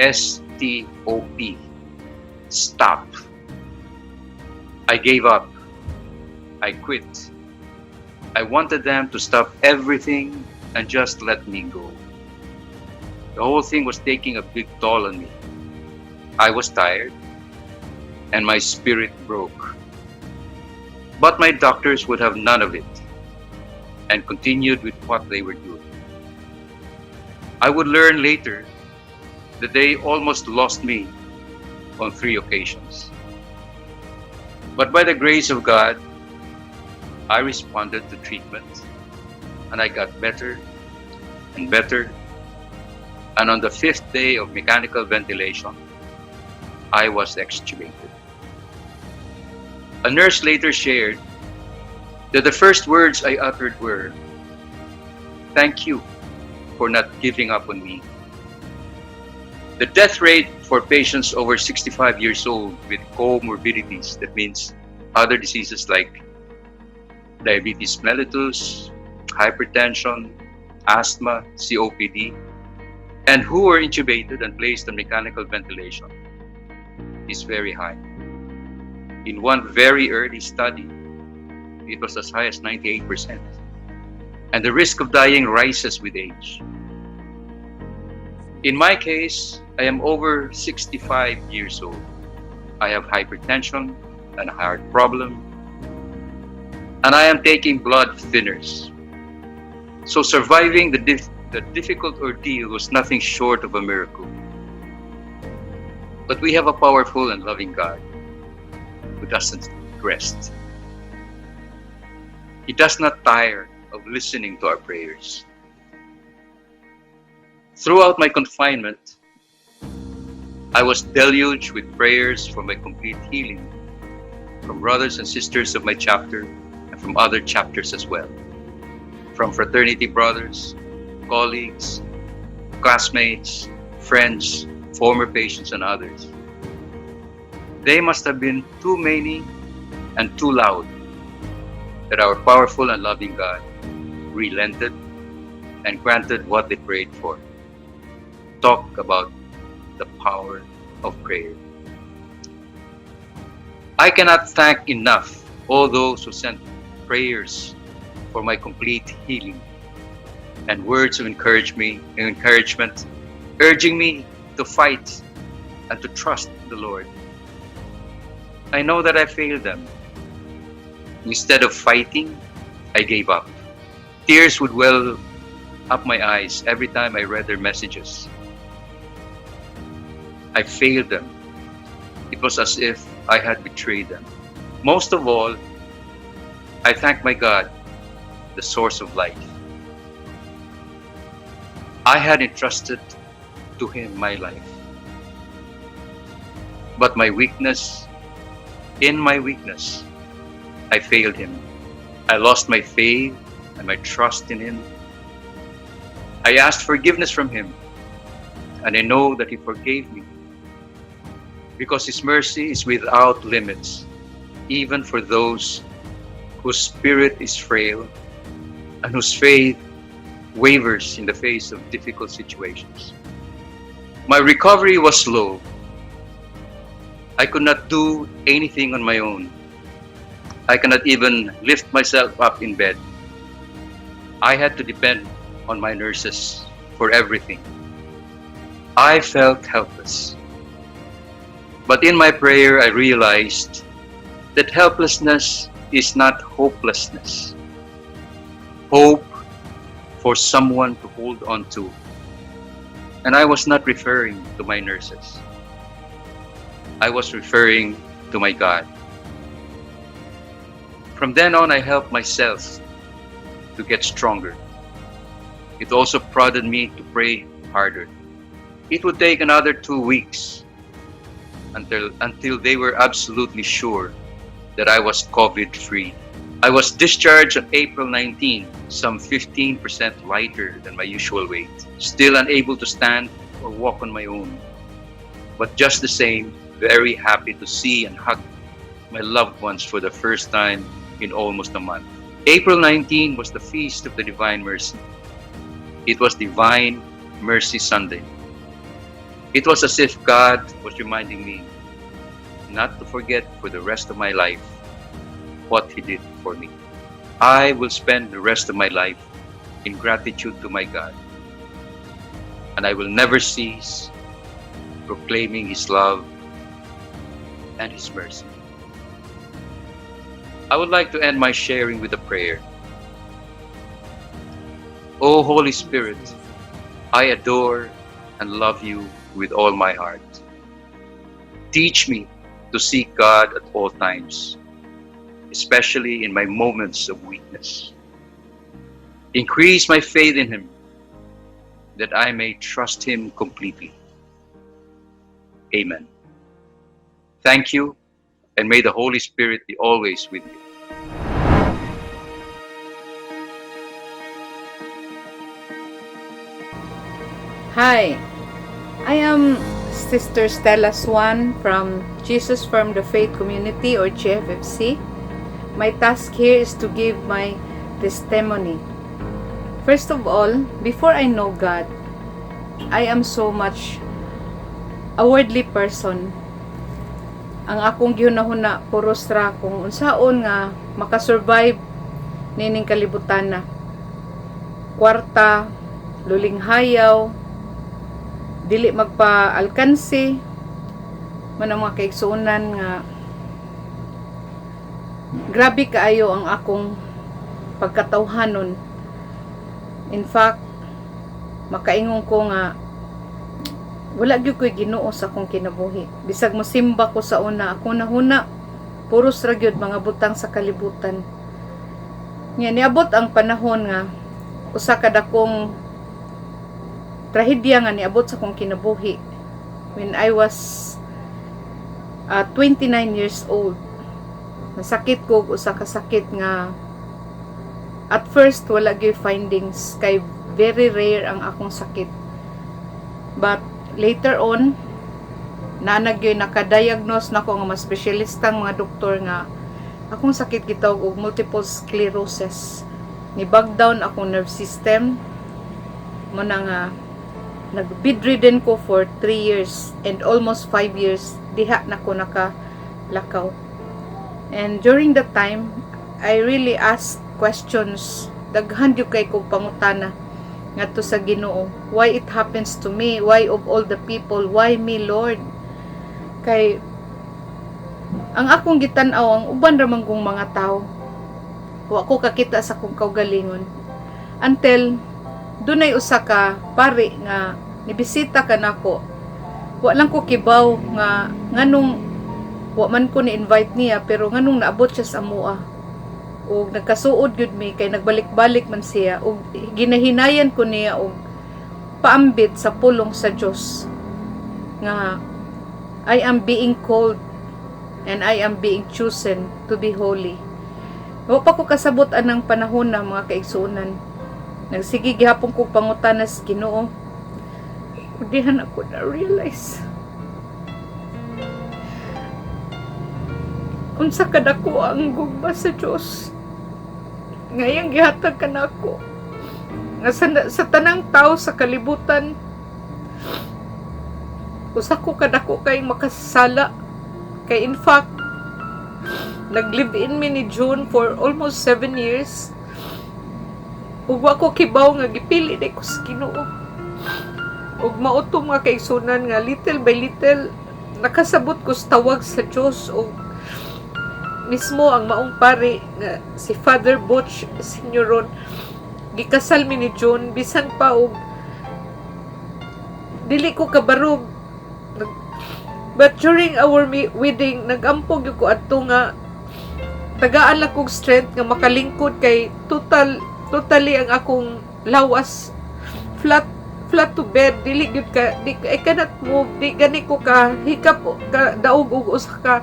STOP. Stop. I gave up. I quit. I wanted them to stop everything and just let me go. The whole thing was taking a big toll on me. I was tired and my spirit broke. But my doctors would have none of it and continued with what they were doing. I would learn later that they almost lost me on three occasions. But by the grace of God, I responded to treatment and I got better and better. And on the fifth day of mechanical ventilation, I was extubated. A nurse later shared that the first words I uttered were, "Thank you for not giving up on me." The death rate for patients over 65 years old with comorbidities, that means other diseases like diabetes mellitus, hypertension, asthma, COPD, and who were intubated and placed on mechanical ventilation, is very high. In one very early study, it was as high as 98%. And the risk of dying rises with age. In my case, I am over 65 years old. I have hypertension and a heart problem, and I am taking blood thinners. So surviving the difficult ordeal was nothing short of a miracle. But we have a powerful and loving God who doesn't rest. He does not tire of listening to our prayers. Throughout my confinement, I was deluged with prayers for my complete healing from brothers and sisters of my chapter and from other chapters as well, from fraternity brothers, colleagues, classmates, friends, former patients, and others. They must have been too many and too loud that our powerful and loving God relented and granted what they prayed for. Talk about the power of prayer. I cannot thank enough all those who sent prayers for my complete healing and words of encouragement, urging me to fight and to trust the Lord. I know that I failed them. Instead of fighting, I gave up. Tears would well up my eyes every time I read their messages. I failed them. It was as if I had betrayed them. Most of all, I thank my God, the source of life. I had entrusted to Him my life. But in my weakness, I failed Him. I lost my faith and my trust in Him. I asked forgiveness from Him, and I know that He forgave me because His mercy is without limits, even for those whose spirit is frail and whose faith wavers in the face of difficult situations. My recovery was slow. I could not do anything on my own. I cannot even lift myself up in bed. I had to depend on my nurses for everything. I felt helpless. But in my prayer, I realized that helplessness is not hopelessness. Hope for someone to hold on to. And I was not referring to my nurses. I was referring to my God. From then on, I helped myself to get stronger. It also prodded me to pray harder. It would take another 2 weeks until they were absolutely sure that I was COVID free. I was discharged on April 19, some 15% lighter than my usual weight, still unable to stand or walk on my own. But just the same, very happy to see and hug my loved ones for the first time in almost a month. April 19 was the feast of the Divine Mercy. It was Divine Mercy Sunday. It was as if God was reminding me not to forget for the rest of my life what He did for me. I will spend the rest of my life in gratitude to my God, and I will never cease proclaiming His love and His mercy. I would like to end my sharing with a prayer. O Holy Spirit, I adore and love you with all my heart. Teach me to seek God at all times, especially in my moments of weakness. Increase my faith in Him that I may trust Him completely. Amen. Thank you, and may the Holy Spirit be always with you. Hi, I am Sister Stella Swan from Jesus from the Faith Community, or GFFC. My task here is to give my testimony. First of all, before I know God, I am so much a worldly person. Ang akong gihunahuna puros ra kung unsaon nga makasurvive nining kalibutan na. Kwarta, lulinghayaw, dili magpa-alkansi, man ang mga kaigsuonan nga grabe kaayo ang akong pagkatawhanon. In fact, makaingon ko nga wala gyud ko'y Ginoo sa akong kinabuhi. Bisag mosimba ko sa una, ako nahuna puros ra gyud mga butang sa kalibutan. Nga niabot ang panahon nga usa ka dakong trahedya nga niabot sa akong kinabuhi when I was 29 years old. Nasakit ko og usa ka sakit nga at first wala gyud findings kay very rare ang akong sakit. But later on, naa na gyud naka-diagnose nako nga mas espesyalistang mga doktor nga akong sakit gitawag og multiple sclerosis. Ni bog down akong nerve system mo na nga nag-bedridden ko for 3 years and almost 5 years diha na ko nakalakaw. And during that time, I really asked questions. Daghan gyud kay kog pangutana ngadto sa Ginoo. Why it happens to me? Why of all the people? Why me, Lord? Kay ang akong gitan-aw ang uban ra man kong mga tao. Wa ko kakita sa akong kaugalingon. Until dunay usa ka pari nga nibisita kanako. Wa lang ko kibaw nga nganong Wa man ko ni-invite niya, pero nganong naabot siya sa amoa ug nagkasuod gyud mi kay nagbalik-balik man siya ug ginahinayan ko niya og paambit sa pulong sa Dios nga I am being called and I am being chosen to be holy. Wa pa ko kasabot anang panahon na, mga kaigsuonan. Nagsige gihapon ko pangutana sa Ginoo. Ug dihan ako na realize unsa kadako ang gugma sa Dios nga iyang gihatag kanako, nga sa tanang tao sa kalibutan, usa ko kadako kay makasala. Kay in fact, nag-live in mi ni June for almost 7 years ug wa ko kibaw nga gipili diay ko sa Ginoo. Ug mao to, mga kaigsunan, nga little by little nakasabot ko sa tawag sa Dios ug mismo ang maong pari nga si Father Butch Senyoron, gikasal mi ni John bisan pa og dili ko kabarog. But during our wedding, nagampo gyud ko adto nga tagaan lang kog strength nga makalingkod kay totally ang akong lawas flat flat to bed, dili gyud ka di, I cannot move, di gani ko ka hikap ka daog og usa ka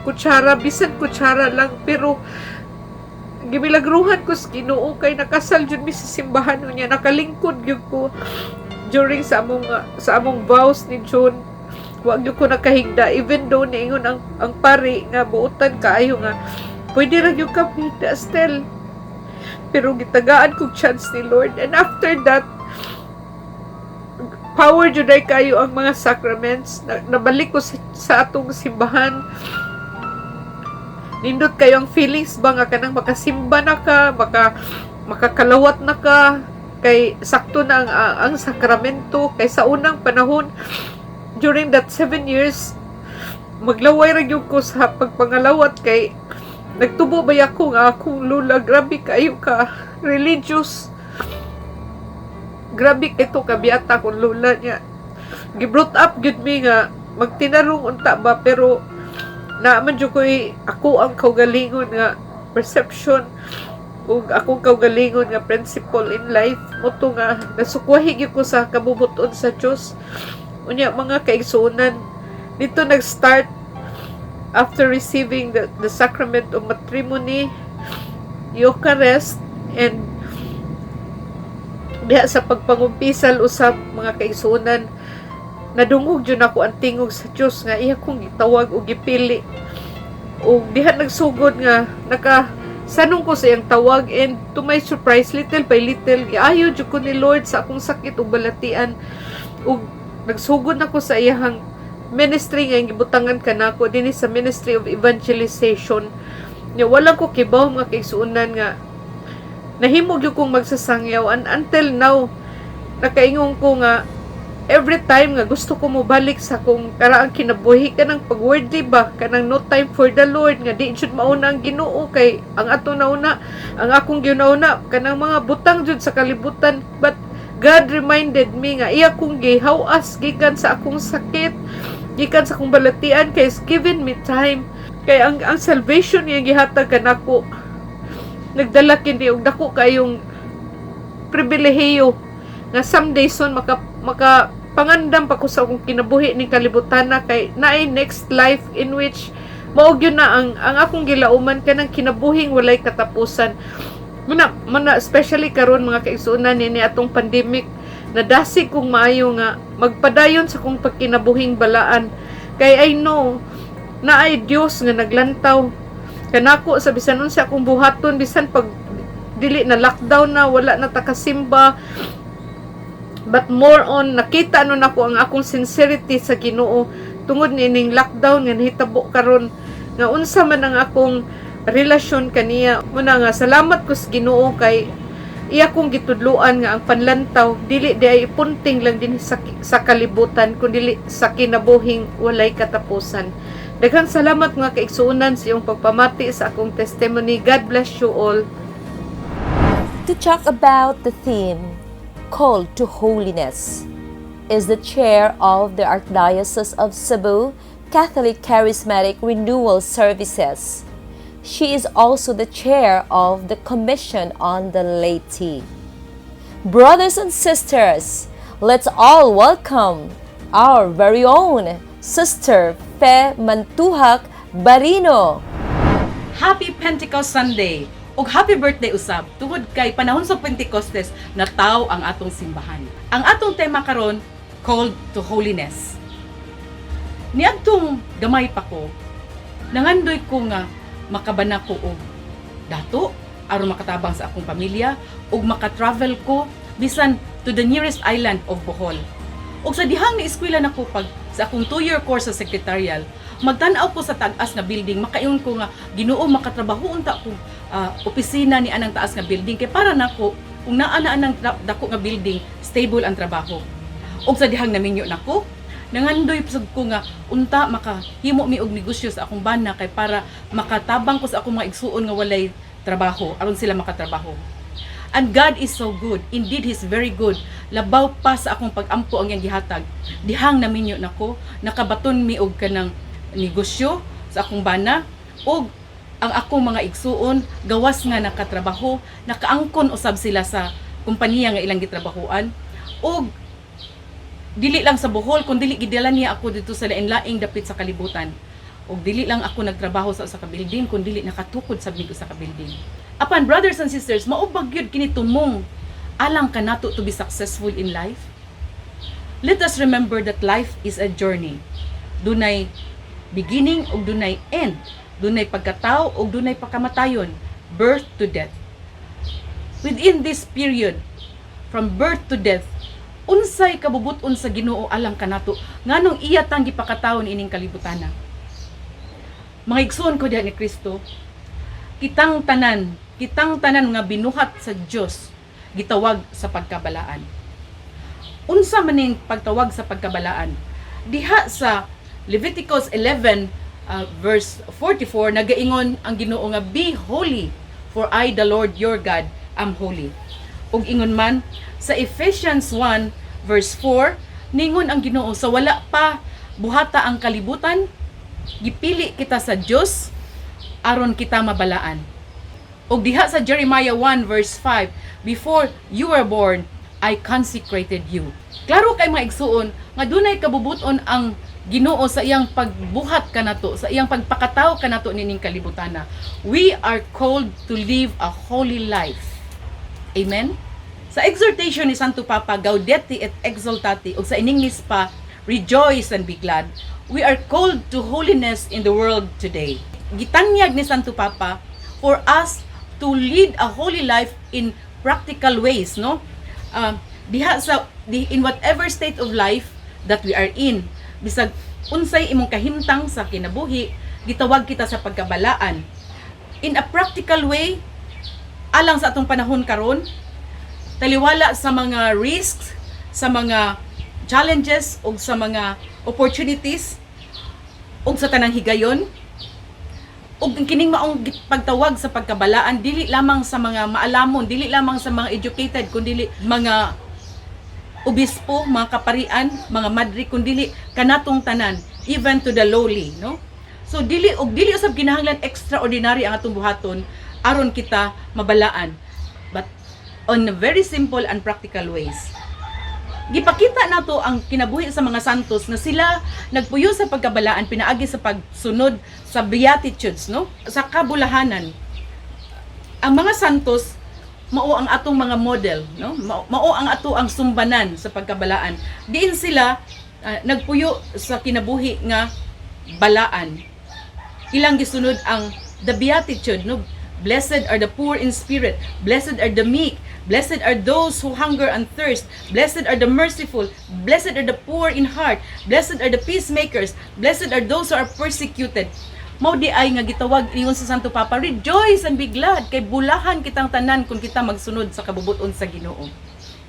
kutsara, bisan kutsara lang. Pero gimilagruhan ko sa Ginoo kay nakasal jud mi sa simbahan niya, nakalingkod gyud ko during sa among vows ni John. Wa gyud ko nakahigda even though niingon ang pari nga buotan kaayo nga pwede ra gyud ka higda still, pero gitagaan kog chance ni Lord. And after that, power jud ay kayo ang mga sacraments. Nabalik ko sa atong simbahan. Nindot kayo ang feelings ba nga kanang makasimba na ka, makakalawat na ka kay sakto na ang sakramento. Kay sa unang panahon, during that 7 years, maglaway ra gyud ko sa pagpangalawat kay nagtubo ba ako nga akong lula grabe kayo ka religious, grabe ito kabiyata akong lola niya. Gi-brought up gyud mi nga magtinarong unta ba, pero naa man jud ko'y ako ang kaugalingon nga perception ug akong kaugalingon nga principle in life mao to nga nasukwahi gyud ko sa kabubut-on sa Dios. Unya, mga kaigsuonan, dito nag-start after receiving the sacrament of matrimony, Eucharist, and diha sa pagpangumpisal usab, mga kaigsuonan, nadungog jud ako ang tingog sa Dios nga iya kong gitawag og gipili. Ug diha nagsugod nga naka sanong ko sa iyang tawag, and to my surprise, little by little giayo jud ko ni Lord sa akong sakit ug balatian ug nagsugod na ko sa iyahang ministry nga gibutangan kanako dinhi sa ministry of evangelization. Nya wala ko kibaw, mga kaigsuonan, nga nahimo gyud kong magsasangyaw, and until now nakaingon ko nga every time nga gusto ko mobalik sa akong karaang kinabuhi, kanang pag-worldly ba, kanang no time for the Lord, nga di jud mauna ang Ginoo kay ang ato nauna, ang akong ginauna kanang mga butang jud sa kalibutan. But God reminded me nga iya kong gihawas gikan sa akong sakit, gikan sa akong balatian, kay is given me time, kay ang salvation nga gihatag kanako nagdala kini og dako kayong pribilehiyo nga someday soon maka pangandam pa ko sa akong kinabuhi ning kalibutan na kay naay next life in which mao gyud na ang akong gilauman, kanang kinabuhing walay katapusan. Muna especially karon, mga kaigsuonan, nini atong pandemic, nadasig kong maayo nga magpadayon sa akong pagkinabuhing balaan kay I know naay Dios nga naglantaw kanako sa bisan unsa akong buhaton, bisan pag dili na lockdown na, wala na ta kasimba. But more on nakita nun ako ang akong sincerity sa Ginoo tungod niining lockdown nga nahitabo karon, nga unsa man ang akong relasyon kaniya. Muna nga salamat ko sa Ginoo kay iya kong gitudloan nga ang panlantaw dili di ay punting lang din sa kalibutan kundi sa kinabuhing walay katapusan. Daghang salamat, mga kaigsuonan, sa iyong pagpamati sa akong testimony. God bless you all. To talk about the theme, Called to Holiness, is the chair of the Archdiocese of Cebu, Catholic Charismatic Renewal Services. She is also the chair of the Commission on the Laity. Brothers and sisters, let's all welcome our very own Sister Fe Mantuhac Barino. Happy Pentecost Sunday! Ug happy birthday usab tungod kay panahon sa Pentecostes natawo ang atong simbahan. Ang atong tema karon, called to holiness. Niadtong gamay pa ko, nangandoy ko nga makabana ko og dato aron makatabang sa akong pamilya ug maka-travel ko bisan to the nearest island of Bohol. Ug sa dihang ni-eskwela nako pag sa akong 2-year course sa secretarial, magtan-aw ko sa tag-as nga building, makaingon ko nga, "Ginoo, makatrabaho unta ko opisina ni anang taas nga building kay para nako kung naa na anang dako nga building, stable ang trabaho." Ug sa dihang naminyo nako, nangandoy sad ko nga unta makahimo mi og negosyo sa akong bana kay para makatabang ko sa akong mga igsuon nga walay trabaho aron sila makatrabaho. And God is so good. Indeed, He's very good. Labaw pa sa akong pag-ampo ang iyang gihatag. Dihang naminyo nako, nakabaton mi og kanang negosyo sa akong bana ug ang akong mga igsuon gawas nga nakatrabaho, nakaangkon usab sila sa kompanya nga ilang gitrabahoan. Ug dili lang sa Bohol kun dili gidala niya ako dito sa lain-laing dapit sa kalibutan. Ug dili lang ako nagtrabaho sa usa ka building kun dili nakatukod sa mig usa ka building. Apan, brothers and sisters, mao ba gyud kini tumong alang kanato to be successful in life? Let us remember that life is a journey. Dunay beginning ug dunay end. Dunay pagkatao ug dunay pagkamatayon, birth to death. Within this period, from birth to death, unsay kabubut-on sa Ginoo alang kanato? Nganong iya tang gipakatawo ining kalibutana? Mga igsoon ko diha ni Kristo, kitang tanan nga binuhat sa Dios gitawag sa pagkabalaan. Unsa man ning pagtawag sa pagkabalaan? Diha sa Leviticus 11 verse 44, nagaingon ang Ginoo nga, "Be holy, for I, the Lord your God, am holy." Ug ingon man sa Ephesians 1 verse 4, ningon ang Ginoo, sa wala pa buhata ang kalibutan, gipili kita sa Dios aron kita mabalaan. Ug diha sa Jeremiah 1 verse 5, "Before you were born, I consecrated you." Klaro kay, mga igsuon, nga dunay kabubuton ang Ginoo sa iyang pagbuhat kanato, sa iyang pagpakatawo kanato nining kalibutana. We are called to live a holy life. Amen? Sa exhortation ni Santo Papa, Gaudete et Exsultate, ug sa in-English pa, Rejoice and be glad, we are called to holiness in the world today. Gitanyag ni Santo Papa for us to lead a holy life in practical ways, no? Diha sa di, in whatever state of life that we are in, bisag unsay imong kahimtang sa kinabuhi, gitawag kita sa pagkabalaan. In a practical way, alang sa atong panahon karon, taliwala sa mga risks, sa mga challenges ug sa mga opportunities ug sa tanang higayon, ug ang kining maong pagtawag sa pagkabalaan dili lamang sa mga maalamon, dili lamang sa mga educated, kundi mga obispo, mga kaparian, mga madre, kundi kanatong tanan, even to the lowly, no? So dili og dili usab kinahanglan extraordinary ang atong buhaton aron kita mabalaan, but on very simple and practical ways. Gipakita nato ang kinabuhi sa mga santos na sila nagpuyo sa pagkabalaan pinaagi sa pagsunod sa beatitudes, no, sa kabulahanan. Ang mga santos mao ang atong mga model, no, mao ang ato ang sumbanan sa pagkabalaan, diin sila nagpuyo sa kinabuhi nga balaan. Ilang gisunod ang the beatitude, no? Blessed are the poor in spirit, blessed are the meek, blessed are those who hunger and thirst, blessed are the merciful, blessed are the poor in heart, blessed are the peacemakers, blessed are those who are persecuted. Mao di ay nga gitawag, ingon sa Santo Papa, rejoice and be glad kay bulahan kitang tanan kung kita magsunod sa kabubuton sa Ginoo.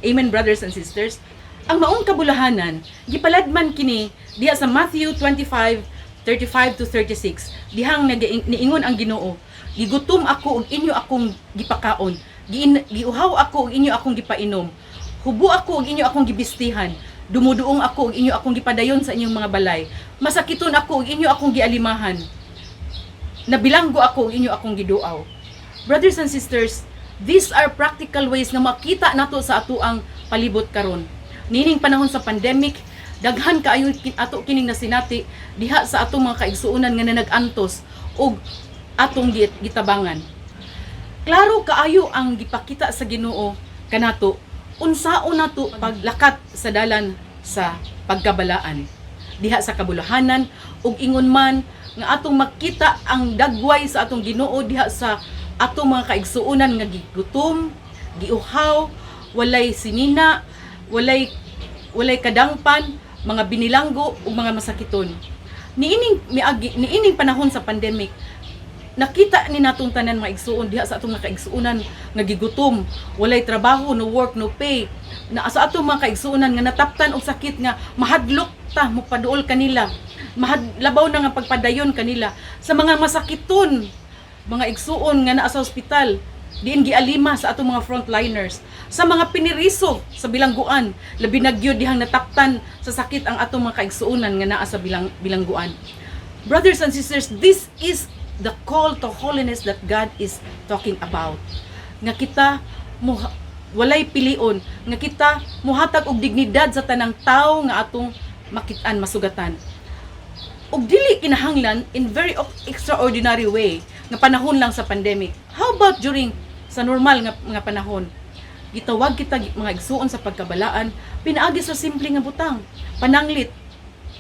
Amen, brothers and sisters. Ang maong kabulahanan, gipaladman kini diha sa Matthew 25 35 to 36, dihang niingon ang Ginoo, "Gigutom ako ug inyo akong gipakaon, giuhaw ako ug inyo akong gipainom, hubo ako ug inyo akong gibistihan." Dumuduong ako ug inyo akong gipadayon sa inyong mga balay. Masakiton ako ug inyo akong gialimahan. Nabilanggo ako ug inyo akong giduaw." Brothers and sisters, these are practical ways nga makita nato sa atoang palibot karon. Nining panahon sa pandemic, daghan kaayo ato kining nasinati diha sa atong mga kaigsuonan nga nag-antos ug atong gitabangan. Klaro kaayo ang gipakita sa Ginoo kanato unsaon nato paglakat sa dalan sa pagkabalaan diha sa kabulahanan, ug ingon man nga atong makita ang dagway sa atong Ginoo diha sa atong mga kaigsuonan nga gigutom, giuhaw, walay sinina, walay kadangpan, mga binilanggo ug mga masakiton. Niining miagi niining panahon sa pandemic, nakita ni natong tanan, mga igsuon, diha sa atong mga kaigsuonan nga gigutom, walay trabaho, no work, no pay. Na sa atong mga kaigsuonan nga nataptan og sakit nga mahadlok ta mopaduol kanila. Mahad labaw na nga pagpadayon kanila. Sa mga masakiton, mga igsuon nga naa sa ospital, diin gialima sa atong mga frontliners, sa mga piniriso sa bilangguan, labi na gyud dihang nataptan sa sakit ang atong mga kaigsuonan nga naa sa bilangguan. Brothers and sisters, this is the call to holiness that God is talking about. Nga kita mo walay pilion, nga kita muhatag og dignidad sa tanang tawo nga atong makitaan, masugatan. Ug dili kinahanglan in very extraordinary way nga panahon lang sa pandemic. How about during sa normal nga panahon? Gitawag kita, mga igsuon, sa pagkabalaan pinaagi sa simple nga butang. Pananglit,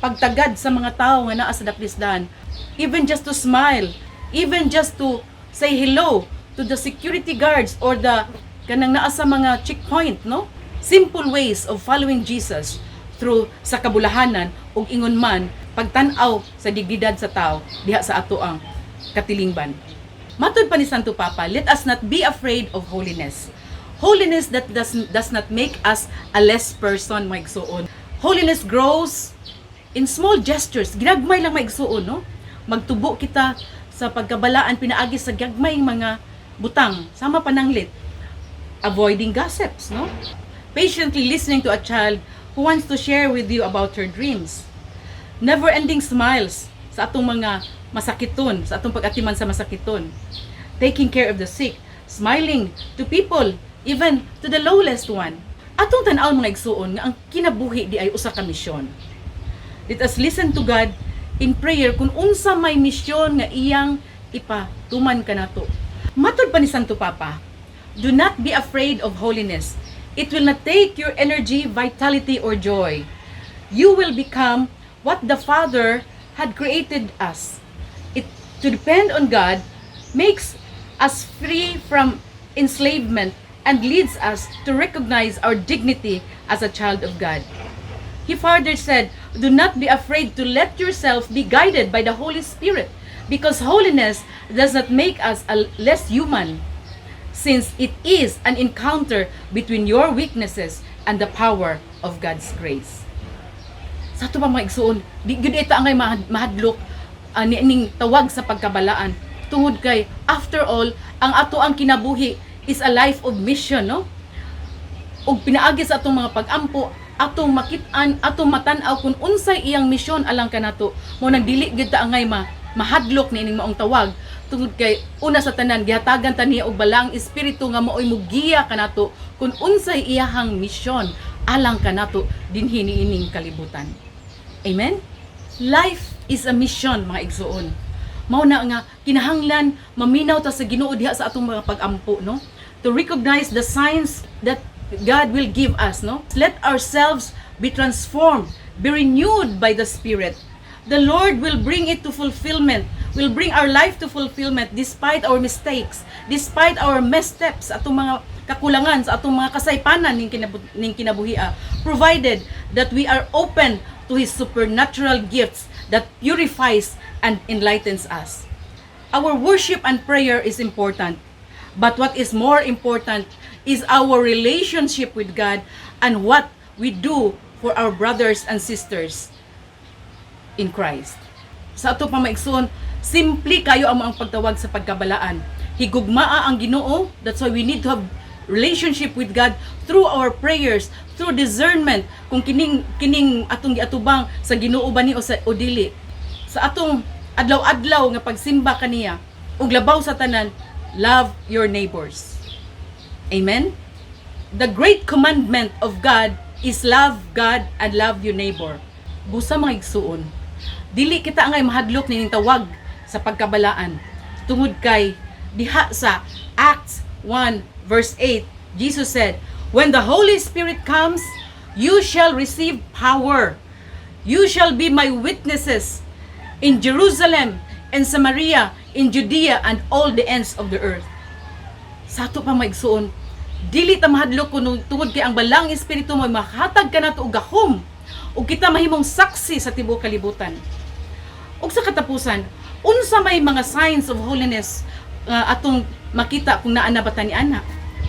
pagtagad sa mga tao nga naa sa daplisdan. Even just to smile, even just to say hello to the security guards or the kanang naa sa mga checkpoint, no? Simple ways of following Jesus through sa kabulahanan ug ingon man pagtan-aw sa dignidad sa tao diha sa ato ang katilingban. Matod pa ni Santo Papa, let us not be afraid of holiness. Holiness that does not make us a less person, mga igsuon. Holiness grows in small gestures. Ginagmay lang, mga igsuon, no? Magtubo kita sa pagkabalaan pinaagi sa gagmay mga butang, sama pananglit. Avoiding gossips, no? Patiently listening to a child who wants to share with you about her dreams. Never-ending smiles sa atong mga masakiton, sa atong pag-atiman sa masakiton. Taking care of the sick, smiling to people, even to the lowest one. Atong tan-awon, mga igsuon, nga ang kinabuhi diay usa ka misyon. Let us listen to God in prayer kung unsa may misyon nga iyang ipatuman kanato. Matod pa ni Santo Papa, do not be afraid of holiness. It will not take your energy, vitality, or joy. You will become what the Father had created us. To depend on God makes us free from enslavement and leads us to recognize our dignity as a child of God. He further said, "Do not be afraid to let yourself be guided by the Holy Spirit, because holiness does not make us a less human, since it is an encounter between your weaknesses and the power of God's grace." Sa ato pa, mga igsuon, di gyud ita angay mahadlok niining tawag sa pagkabalaan. Tungod kay, after all, ang ato ang kinabuhi is a life of mission, no? Ug pinaagi sa atong mga pag-ampo, atong makit-an, atong matan-aw kung unsay iyang misyon alang kanato. Mao nang dili gyud ta angay mahadlok niining maong tawag tungod kay una sa tanan, gihatagan ta niya og balaang espiritu nga maoy mugiya kanato kung unsay iyahang misyon alang kanato dinhi niining kalibutan. Amen. Life is a mission, mga igsuon. Mao na nga kinahanglan maminaw ta sa Ginoo diha sa atong mga pag-ampo, no? To recognize the signs that God will give us, no? Let ourselves be transformed, be renewed by the Spirit. The Lord will bring it to fulfillment, will bring our life to fulfillment despite our mistakes, despite our missteps, atong mga kakulangan, sa atong mga kasaypanan ning kinabuhia, provided that we are open to His supernatural gifts that purifies and enlightens us. Our worship and prayer is important, but what is more important is our relationship with God and what we do for our brothers and sisters in Christ. Sa ato pa, mga igsoon, simple kayo ang pagtawag sa pagkabalaan. Higugmaa ang Ginoo, that's why we need to have relationship with God through our prayers, through discernment kung kining atong giatubang sa Ginoo ba ni o sa o dili. Sa atong adlaw-adlaw nga pagsimba kaniya ug labaw sa tanan, love your neighbors. Amen. The great commandment of God is love God and love your neighbor. Busa, mga igsuon, dili kita angay mahadlok nining tawag sa pagkabalaan tungod kay diha sa Acts 1 verse 8, Jesus said, "When the Holy Spirit comes, you shall receive power. You shall be my witnesses in Jerusalem and Samaria, in Judea and all the ends of the earth." Sa ato pa, mga igsuon, dili ta mahadlok kuno tungod kay ang Balaang Espiritu mo mahatag kanato og gahom ug kita mahimong saksi sa tibuok kalibutan. Ug sa katapusan, unsa may mga signs of holiness atong makita kung naa na ba ta ni ana?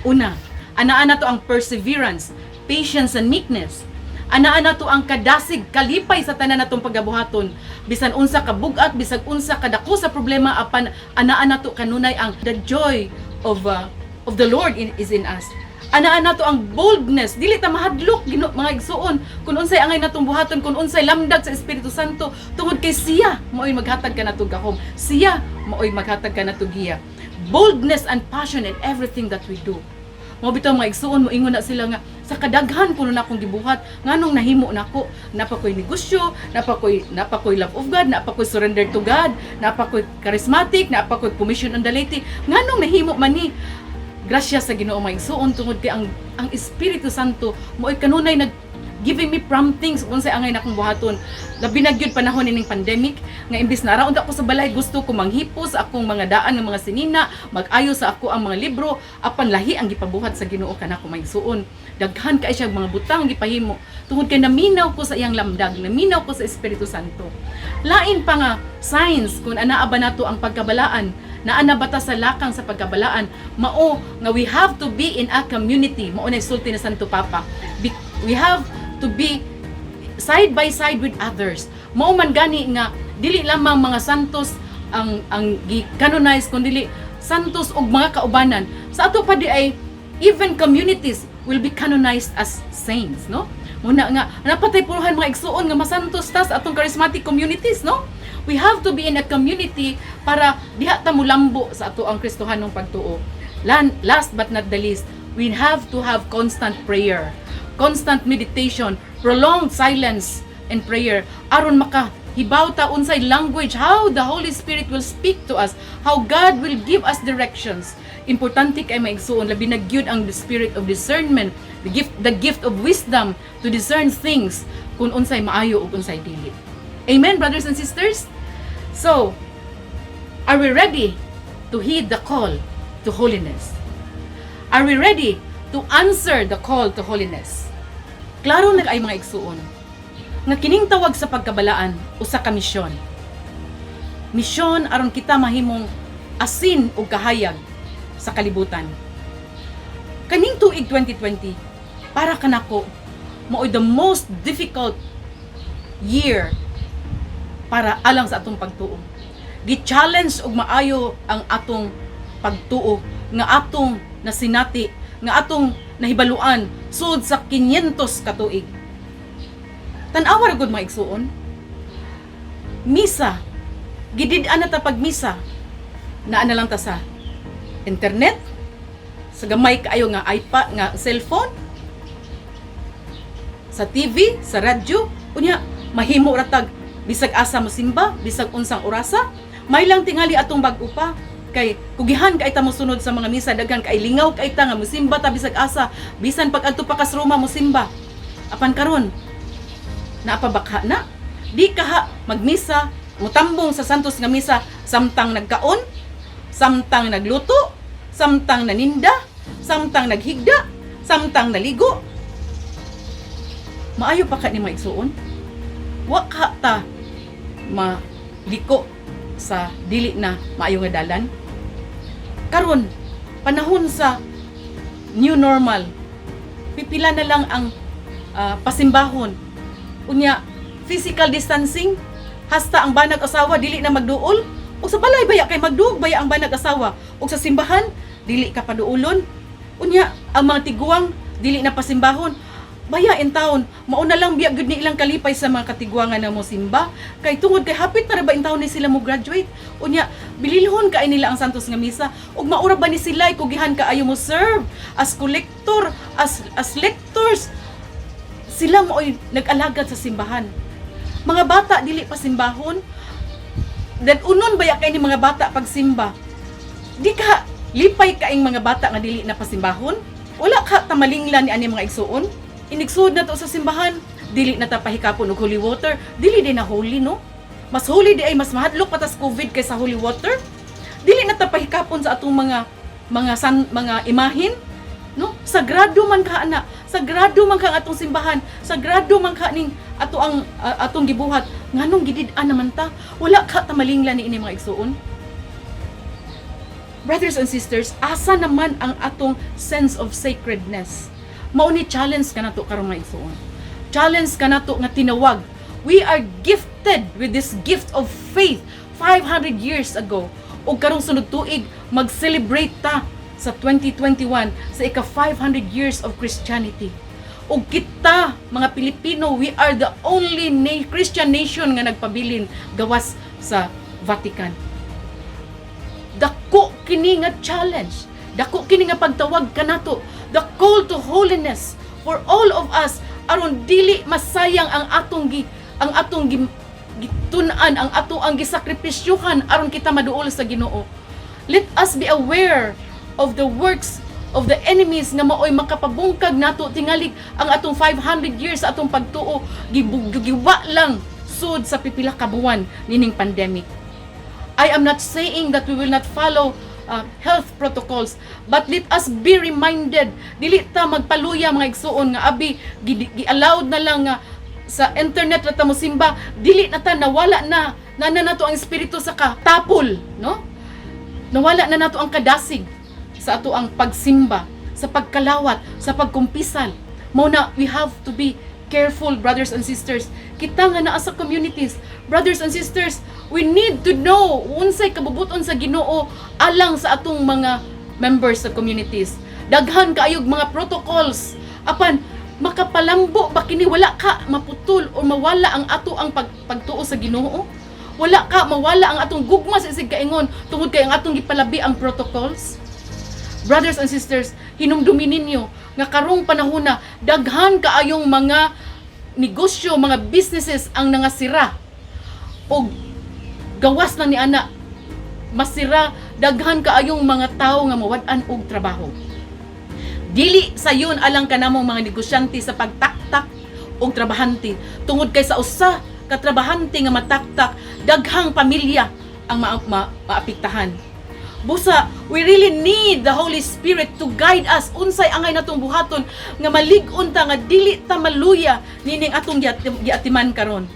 Una, anaa na to ang perseverance, patience and meekness. Anaa na to ang kadasig, kalipay sa tanan natong pagabuhaton. Bisan unsa ka bug-at, bisag unsa kadako sa problema, apan anaa na to kanunay ang the joy of the Lord is in us. Anaa na to ang boldness, dili ta mahadlok Ginoo, mga igsuon, kung unsay angay natong buhaton, kung unsay lamdag sa Espiritu Santo, tungod kay siya mao'y maghatag kanato gahom. Siya mao'y maghatag kanato giya. Boldness and passion in everything that we do. Mao bitaw, mga igsuon, moingon na sila nga sa kadaghan kuno na akong gibuhat, nganong nahimo nako, naa pa ko'y negosyo, naa pa ko'y love of God, naa pa ko'y surrender to God, naa pa ko'y charismatic, naa pa ko'y commission on the laity, nganong nahimo man ni? Grasya sa Ginoo, mga igsuon, tungod kay ang Espiritu Santo mo'y kanunay nag giving me promptings kung unsay angay nakong buhaton, labi na gyud panahon nining pandemic nga imbis na ra unta ko sa balay, gusto ko manghipos sa akong mga daan ng mga sinina, mag-ayo sa ako ang mga libro, apan lahi ang gipabuhat sa Ginoo kanako, mga igsuon. Daghan kay siya mga butang gipahimo tungod kay naminaw ko sa iyang lamdag, naminaw ko sa Espiritu Santo. Lain pa nga signs kung anaa ba nato ang pagkabalaan, naa na ba ta sa lakang sa pagkabalaan, mao nga we have to be in a community. Mao na sulti ni Santo Papa. We have to be side by side with others. Mao man gani nga dili lamang mga santos ang gi-canonize kundi santos og mga kaubanan. Sa ato pa di ay even communities will be canonized as saints, no? Muna nga napatay puruhan, mga igsuon, nga masantos ta sa atong charismatic communities, no? We have to be in a community para diha ta mulambo sa ato ang Kristohanong pagtuo. Last but not the least, we have to have constant prayer, constant meditation, prolonged silence and prayer aron maka hibaw ta unsay language, how the Holy Spirit will speak to us, how God will give us directions. Importante kay, mga igsuon, labi na gyud ang the spirit of discernment, the gift of wisdom to discern things kung unsay maayo ug unsay dili. Amen, brothers and sisters. So, are we ready to heed the call to holiness? Are we ready to answer the call to holiness? Klaro na kay, mga igsuon, nga kining tawag sa pagkabalaan usa ka misyon. Misyon aron kita mahimong asin ug kahayag sa kalibutan. Kaning tuig 2020 para kanako mao'y the most difficult year para alang sa atong pagtuo. Gi-challenge og maayo ang atong pagtuo nga atong nasinati, nga atong nahibaluan sud sa 500 ka tuig. Tan-awa ra gud, mga igsuon. Misa. Gidid-an na ta pagmisa. Naa na lang ta sa internet, sa gamay kaayo nga iPad, nga cellphone, sa TV, sa radyo, unya mahimo ra tag bisag asa mo simba, bisag unsang orasa. May lang tingali atong bag-o pa kay kugihan kay ta mosunod sa mga misa, daghan kay lingaw kay ta nga mosimba ta bisag asa, bisan pag adto pa kas Roma mosimba. Apan karon naa pa ba na? Di kaha magmisa, mutambong sa santos nga misa samtang nagkaon, samtang nagluto, samtang naninda, samtang naghigda, samtang naligo. Maayo pa ka ni, mga igsuon? Wa ka ta maliko sa dili na maayo nga dalan? Karon, panahon sa new normal, pipila na lang ang pasimbahon. Unya, physical distancing, hasta ang banag asawa dili na magduol. Ug sa balay baya kay magduog baya ang banag asawa. Ug sa simbahan dili ka paduulon. Unya, Ang mga tiguang dili na pasimbahon. Baya in taon, mauna lang biya gud ni ilang kalipay sa mga katiguangan na mo simba. Kay tungod kay hapit na ra ba in taon ni sila mo graduate. Unya, bililhon kay nila ang Santos nga Misa. Ug maura ba ni sila kugihan kaayo mo serve as collector, as lectors. Sila mao'y nag-alagad sa simbahan. Mga bata dili pa simbahon. Then unon baya kay ni mga bata pagsimba? Di ka lipay kaing mga bata nga dili na pasimbahon? Wala ka tamalingla ni ani, mga igsuon? Inigsuod na to sa simbahan, dili na ta pahikapon og holy water, dili din na holy, no? Mas holy di ay mas mahadlok pa tas COVID kaysa holy water. Dili na ta pahikapon sa atong mga imahin, no? Sagrado man ka ana, sagrado man ka ang atong simbahan, sagrado man ka ning ato ang atong gibuhat. Nganong gidid-an naman ta? Wala ka tamalingla ni ini, mga igsuon? Brothers and sisters, asa naman ang atong sense of sacredness? Mao ni challenge kanato karon, mga igsuon. Challenge kanato nga tinawag. We are gifted with this gift of faith 500 years ago. Ug karong sunod tuig mag-celebrate ta sa 2021 sa ika 500 years of Christianity. Ug kita, mga Pilipino, we are the only Christian nation nga nagpabilin gawas sa Vatican. Dako kini nga challenge. Dako kini nga pagtawag kanato. The call to holiness for all of us aron dili masayang ang atong gitun-an, ang ato ang gisakripisyuhan aron kita maduol sa Ginoo. Let us be aware of the works of the enemies nga maoy makapabungkag nato. Tingali ang atong 500 years sa atong pagtuo giwa lang sud sa pipila ka buwan nining pandemic. I am not saying that we will not follow health protocols, but let us be reminded, dili ta magpaluya, mga igsuon, nga abi gi-allowed na lang nga sa internet ra ta mo simba, dili na ta, nawala na na na nato ang espiritu sa katapol, no? Nawala na nato ang kadasig sa ato ang pagsimba, sa pagkalawat, sa pagkumpisal. Mao na we have to be careful, brothers and sisters. Kita nga naa sa communities, brothers and sisters, we need to know unsay kabubuton sa Ginoo alang sa atong mga members sa communities. Daghan kaayog mga protocols. Apan makapalambo ba kini? Wala ka maputol o mawala ang ato ang pagtuo sa Ginoo? Wala ka mawala ang atong gugma sa isig kaingon tungod kay ang atong gipalabi ang protocols? Brothers and sisters, hinumdumi ninyo nga karong panahona daghan kaayong mga negosyo, mga businesses ang nangasira. Og gawas lang ni ana masira, daghan kaayong mga tawo nga mawad-an og trabaho. Dili sayon alang kanamong mga negosyante sa pagtaktak og trabahante tungod kay sa usa ka trabahante nga mataktak, daghang pamilya ang maapektahan. Busa, we really need the Holy Spirit to guide us unsay angay natong buhaton nga malig-on ta, nga dili ta maluya nining atong giatiman karon.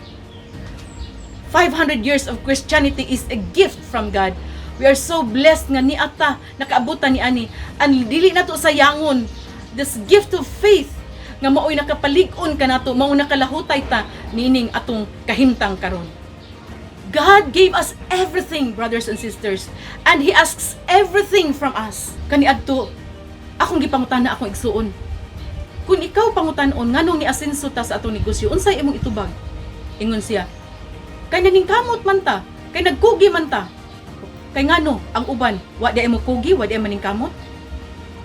500 years of Christianity is a gift from God. We are so blessed nga niata nakaabutan ni ani. Ang dili nato sayangon this gift of faith nga maoy nakapalig-on kanato, mao nakalahutay ta nining atong kahimtang karon. God gave us everything, brothers and sisters, and He asks everything from us. Kaniadto, akong gipangutana akong igsuon. Kung ikaw pangutanon nganong ni asenso ta sa atong negosyo, unsay imong itubag? Ingon siya, kay naningkamot man ta, kay nagkugi man ta. Kay ngano ang uban, wa di ay mo kugi, wa di ay maningkamot?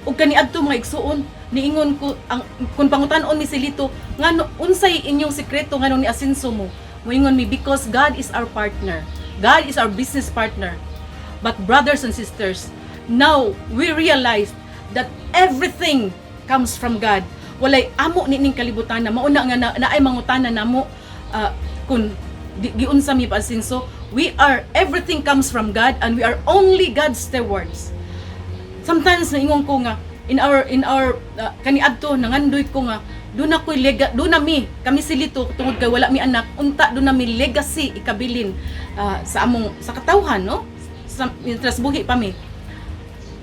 Ug kaniadto, mga igsuon, niingon ko ang kung pangutanon mi silito ngano, unsay inyong sikreto nganong ni asenso mo? Moingon mi, because God is our partner. God is our business partner. But brothers and sisters, now we realize that everything comes from God. Walay amo ni ning kalibutan na mauna nga na, naay mangutana namo kung giunsa mi paasinso. We are, everything comes from God and we are only God's stewards. Sometimes naingon ko nga in our kaniadto nangandoy ko nga doon ako'y lega, doon na mi kami silito tungod kay wala mi anak, unta doon na mi legacy ikabilin sa among sa katawhan, no, sa mientras buhi pa mi.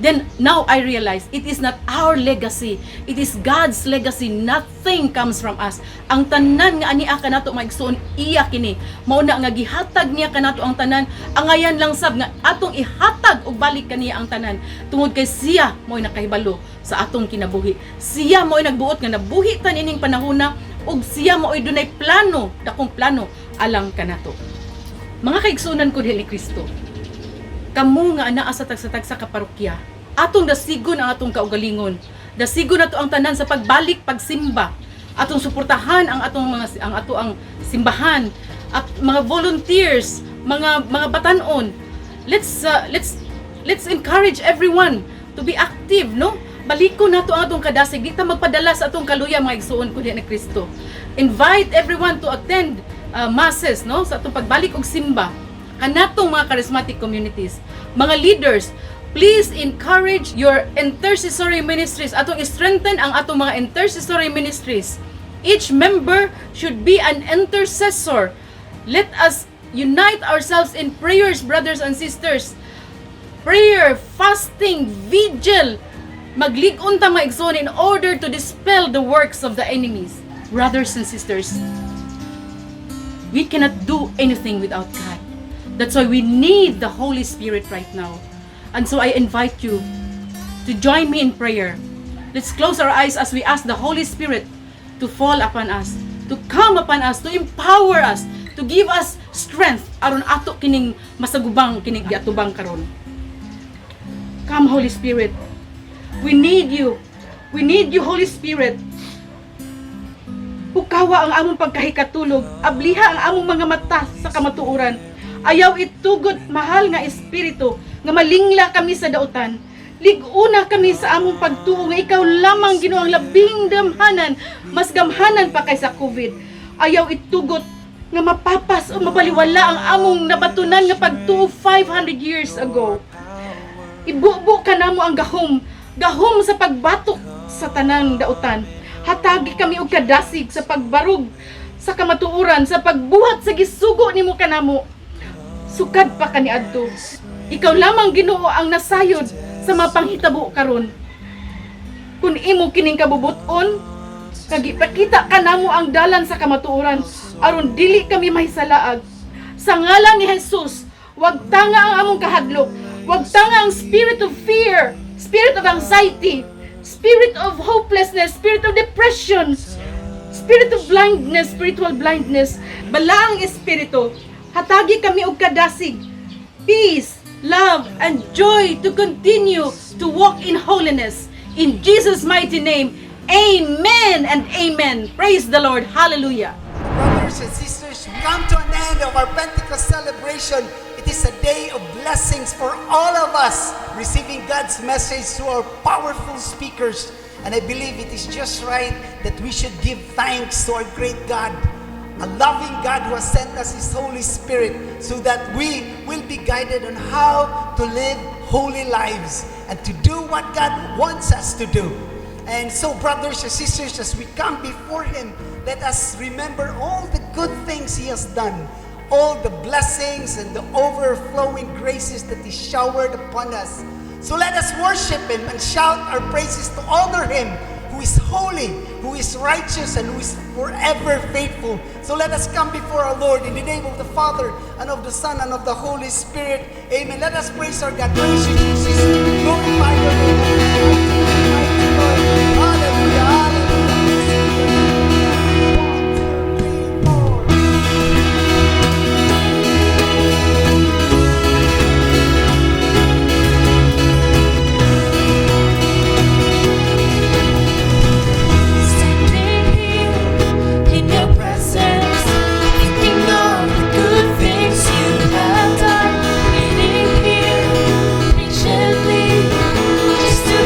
Then now I realize it is not our legacy. It is God's legacy. Nothing comes from us. Ang tanan nga ania kanato, mga igsoon, iya kini. Mao na nga gihatag niya kanato ang tanan. Angayan lang sab nga atong ihatag og balik kaniya ang tanan. Tungod kay siya mo'y nakahibalo sa atong kinabuhi. Siya mo'y nagbuot nga nabuhi ta niining panahona ug siya mo'y dunay plano, dakong plano alang kanato. Mga kaigsuonan ko ni Kristo, kamo nga anaa sa tagsa-tagsa ka parokya, atong dasigon ang atong kaugalingon. Dasigon nato ang tanan sa pagbalik pagsimba. Atong suportahan ang atong mga ang ato ang simbahan at mga volunteers, mga batanon. Let's encourage everyone to be active, no? Balikon nato ang atong kadasig. Di ta magpadala sa atong kaluya, mga igsuon ko ni Kristo. Invite everyone to attend masses, no? Sa atong pagbalik og simba kanatong mga charismatic communities, mga leaders, please encourage your intercessory ministries. Atong strengthen ang atong mga intercessory ministries. Each member should be an intercessor. Let us unite ourselves in prayers, brothers and sisters. Prayer, fasting, vigil. Maglig-on ta, mga igsoon, in order to dispel the works of the enemies. Brothers and sisters, we cannot do anything without God. That's why we need the Holy Spirit right now. And so I invite you to join me in prayer. Let's close our eyes as we ask the Holy Spirit to fall upon us, to come upon us, to empower us, to give us strength aron ato kining masagubang kining giatubang karon. Come, Holy Spirit. We need you. We need you, Holy Spirit. Pukawa ang among pagkahikatulog, abliha ang among mga mata sa kamatuoran. Ayaw itugot, mahal nga Espiritu, nga malingla kami sa dautan. Lig-una kami sa among pagtuo nga ikaw lamang, Ginoo, ang labing gamhanan, mas gamhanan pa kaysa COVID. Ayaw itugot nga mapapas o mabaliwala ang among nabatunan nga pagtuo 500 years ago. Ibubo kanamo ang gahom, gahom sa pagbatok sa tanang dautan. Hatagi kami og kadasig sa pagbarog sa kamatuoran, sa pagbuhat sa gisugo nimo kanamo. Sukad pa kaniadto. Ikaw lamang, Ginoo, ang nasayod sa mga panghitabo karon. Kung imo kining kabubuton, kag ipakita kanamo ang dalan sa kamatuoran aron dili kami mahisalaag. Sa ngalan ni Jesus, wag tanga ang among kahadlok, wag tanga ang spirit of fear, spirit of anxiety, spirit of hopelessness, spirit of depression, spirit of blindness, spiritual blindness. Balaang espiritu, hatagi kami og kadasig, peace, love, and joy to continue to walk in holiness. In Jesus' mighty name, amen and amen. Praise the Lord. Hallelujah. Brothers and sisters, we come to an end of our Pentecost celebration. It is a day of blessings for all of us, receiving God's message through our powerful speakers. And I believe it is just right that we should give thanks to our great God, a loving God who has sent us His Holy Spirit so that we will be guided on how to live holy lives and to do what God wants us to do. And so, brothers and sisters, as we come before Him, let us remember all the good things He has done, all the blessings and the overflowing graces that He showered upon us. So let us worship Him and shout our praises to honor Him, who is holy, who is righteous, and who is forever faithful. So let us come before our Lord in the name of the Father, and of the Son, and of the Holy Spirit. Amen. Let us praise our God. Praise you, Jesus. Glorify your name. Mighty, mighty Lord. Hallelujah. Hallelujah. One, two, three, four. Standing here in your presence, thinking of the good things you have done. Waiting here patiently just to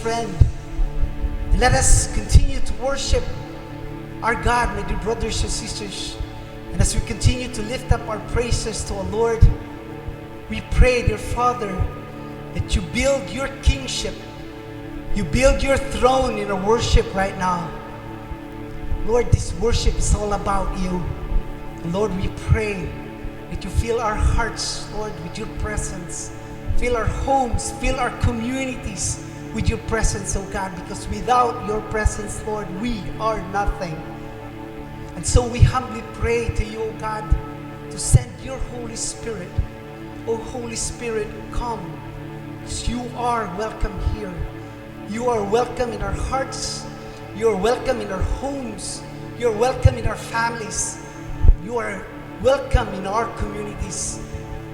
friend. And let us continue to worship our God, my dear brothers and sisters. And as we continue to lift up our praises to our Lord, we pray, dear Father, that you build your kingship, you build your throne in our worship right now. Lord, this worship is all about you. And Lord, we pray that you fill our hearts, Lord, with your presence. Fill our homes, fill our communities with your presence, oh God, because without your presence, Lord, we are nothing. And so we humbly pray to you, O God, to send your Holy Spirit. O Holy Spirit, come. Because you are welcome here. You are welcome in our hearts. You are welcome in our homes. You are welcome in our families. You are welcome in our communities.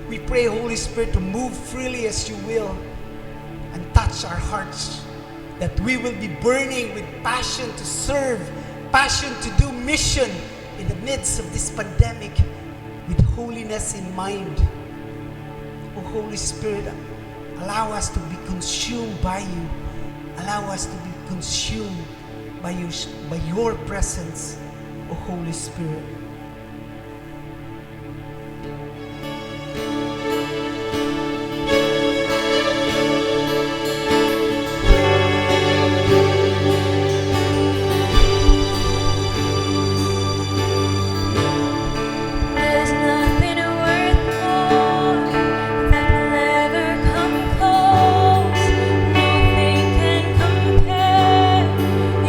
We pray, Holy Spirit, to move freely as you will and touch our hearts, that we will be burning with passion to serve, passion to do mission in the midst of this pandemic with holiness in mind. Oh, Holy Spirit, allow us to be consumed by you. Allow us to be consumed by your presence, O Holy Spirit. There's nothing worth more that will ever come close. Nothing can compare.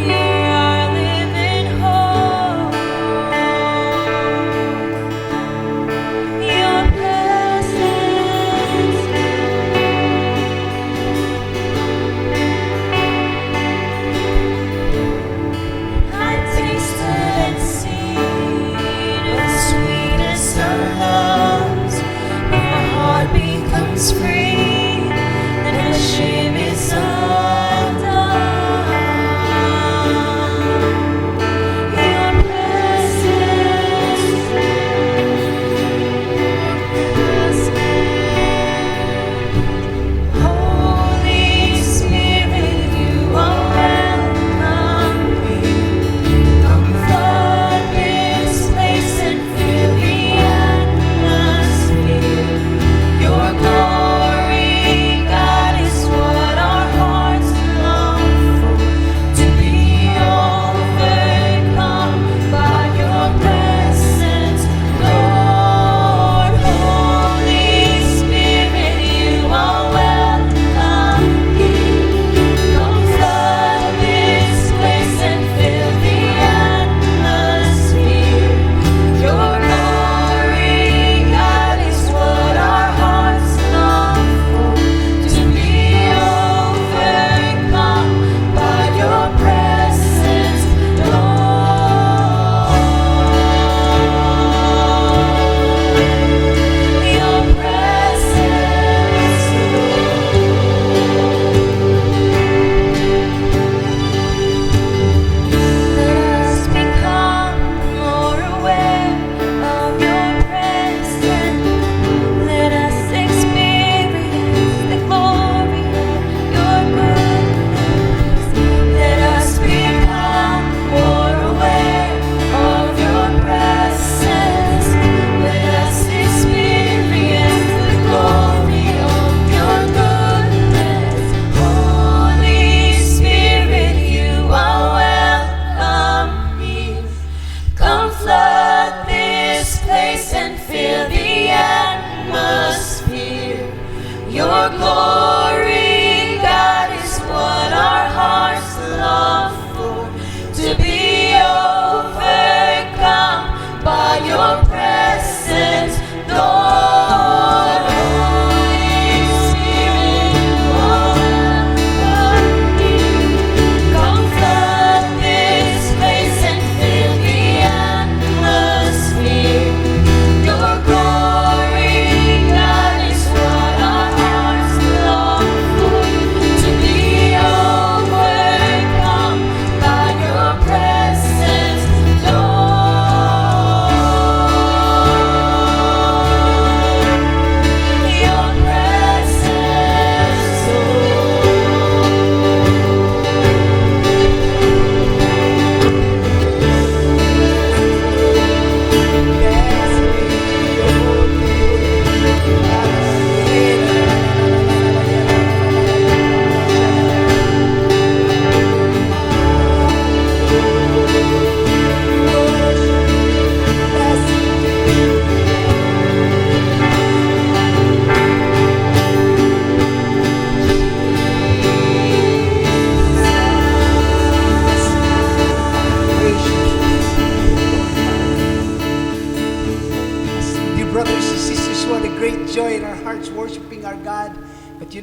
You're our living hope.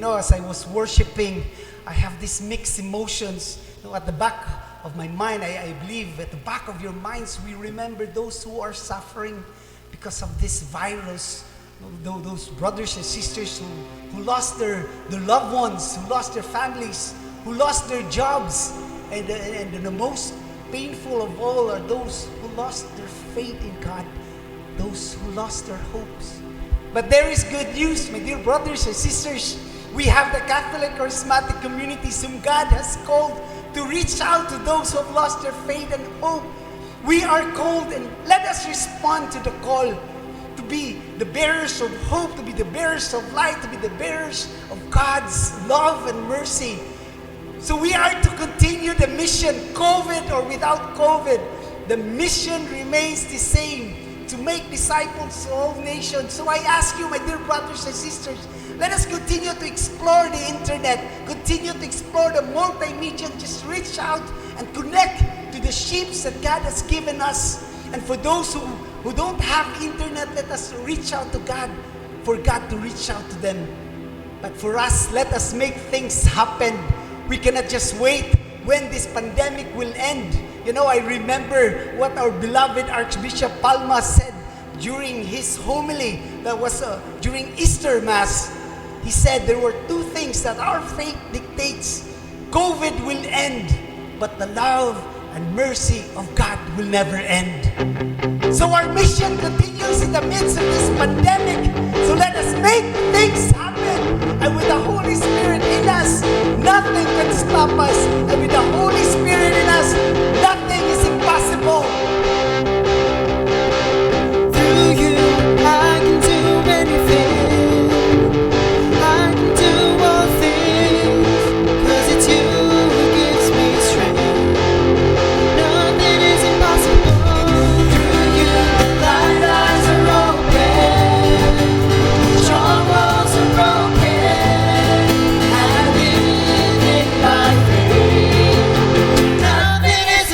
As I was worshiping, I have these mixed emotions. At the back of my mind, I believe at the back of your minds, we remember those who are suffering because of this virus. Those brothers and sisters who lost their loved ones, who lost their families, who lost their jobs. And the most painful of all are those who lost their faith in God, those who lost their hopes. But there is good news, my dear brothers and sisters. We have the Catholic Charismatic communities whom God has called to reach out to those who have lost their faith and hope. We are called, and let us respond to the call to be the bearers of hope, to be the bearers of light, to be the bearers of God's love and mercy. So we are to continue the mission, COVID or without COVID. The mission remains the same, to make disciples of all nations. So I ask you, my dear brothers and sisters, let us continue to explore the internet, continue to explore the multimedia, just reach out and connect to the sheep that God has given us. And for those who don't have internet, let us reach out to God, for God to reach out to them. But for us, let us make things happen. We cannot just wait when this pandemic will end. I remember what our beloved Archbishop Palma said during his homily that was during Easter Mass. He said there were two things that our faith dictates. COVID will end, but the love and mercy of God will never end. So our mission continues in the midst of this pandemic. So let us make things happen. And with the Holy Spirit in us, nothing can stop us. And with the Holy Spirit in us, nothing is impossible. Through you, I can do anything. I can do all things, 'cause it's you who gives me strength. Nothing is impossible. Through you, blind eyes are open, strongholds are broken. I live in my faith. Nothing is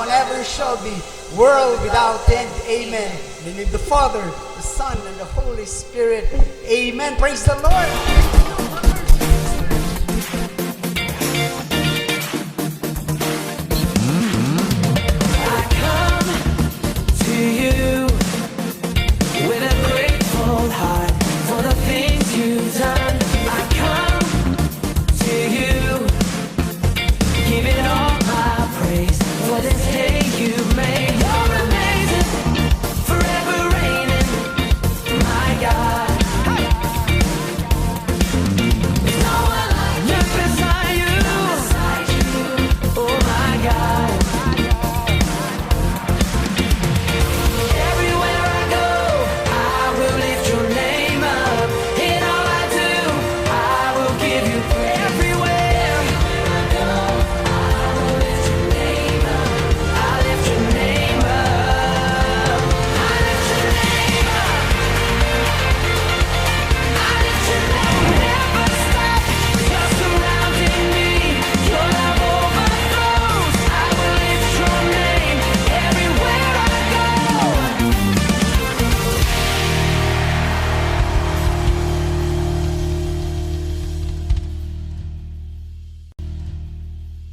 and ever shall be, world without end. Amen. In the name of the Father, the Son, and the Holy Spirit. Amen. Praise the Lord.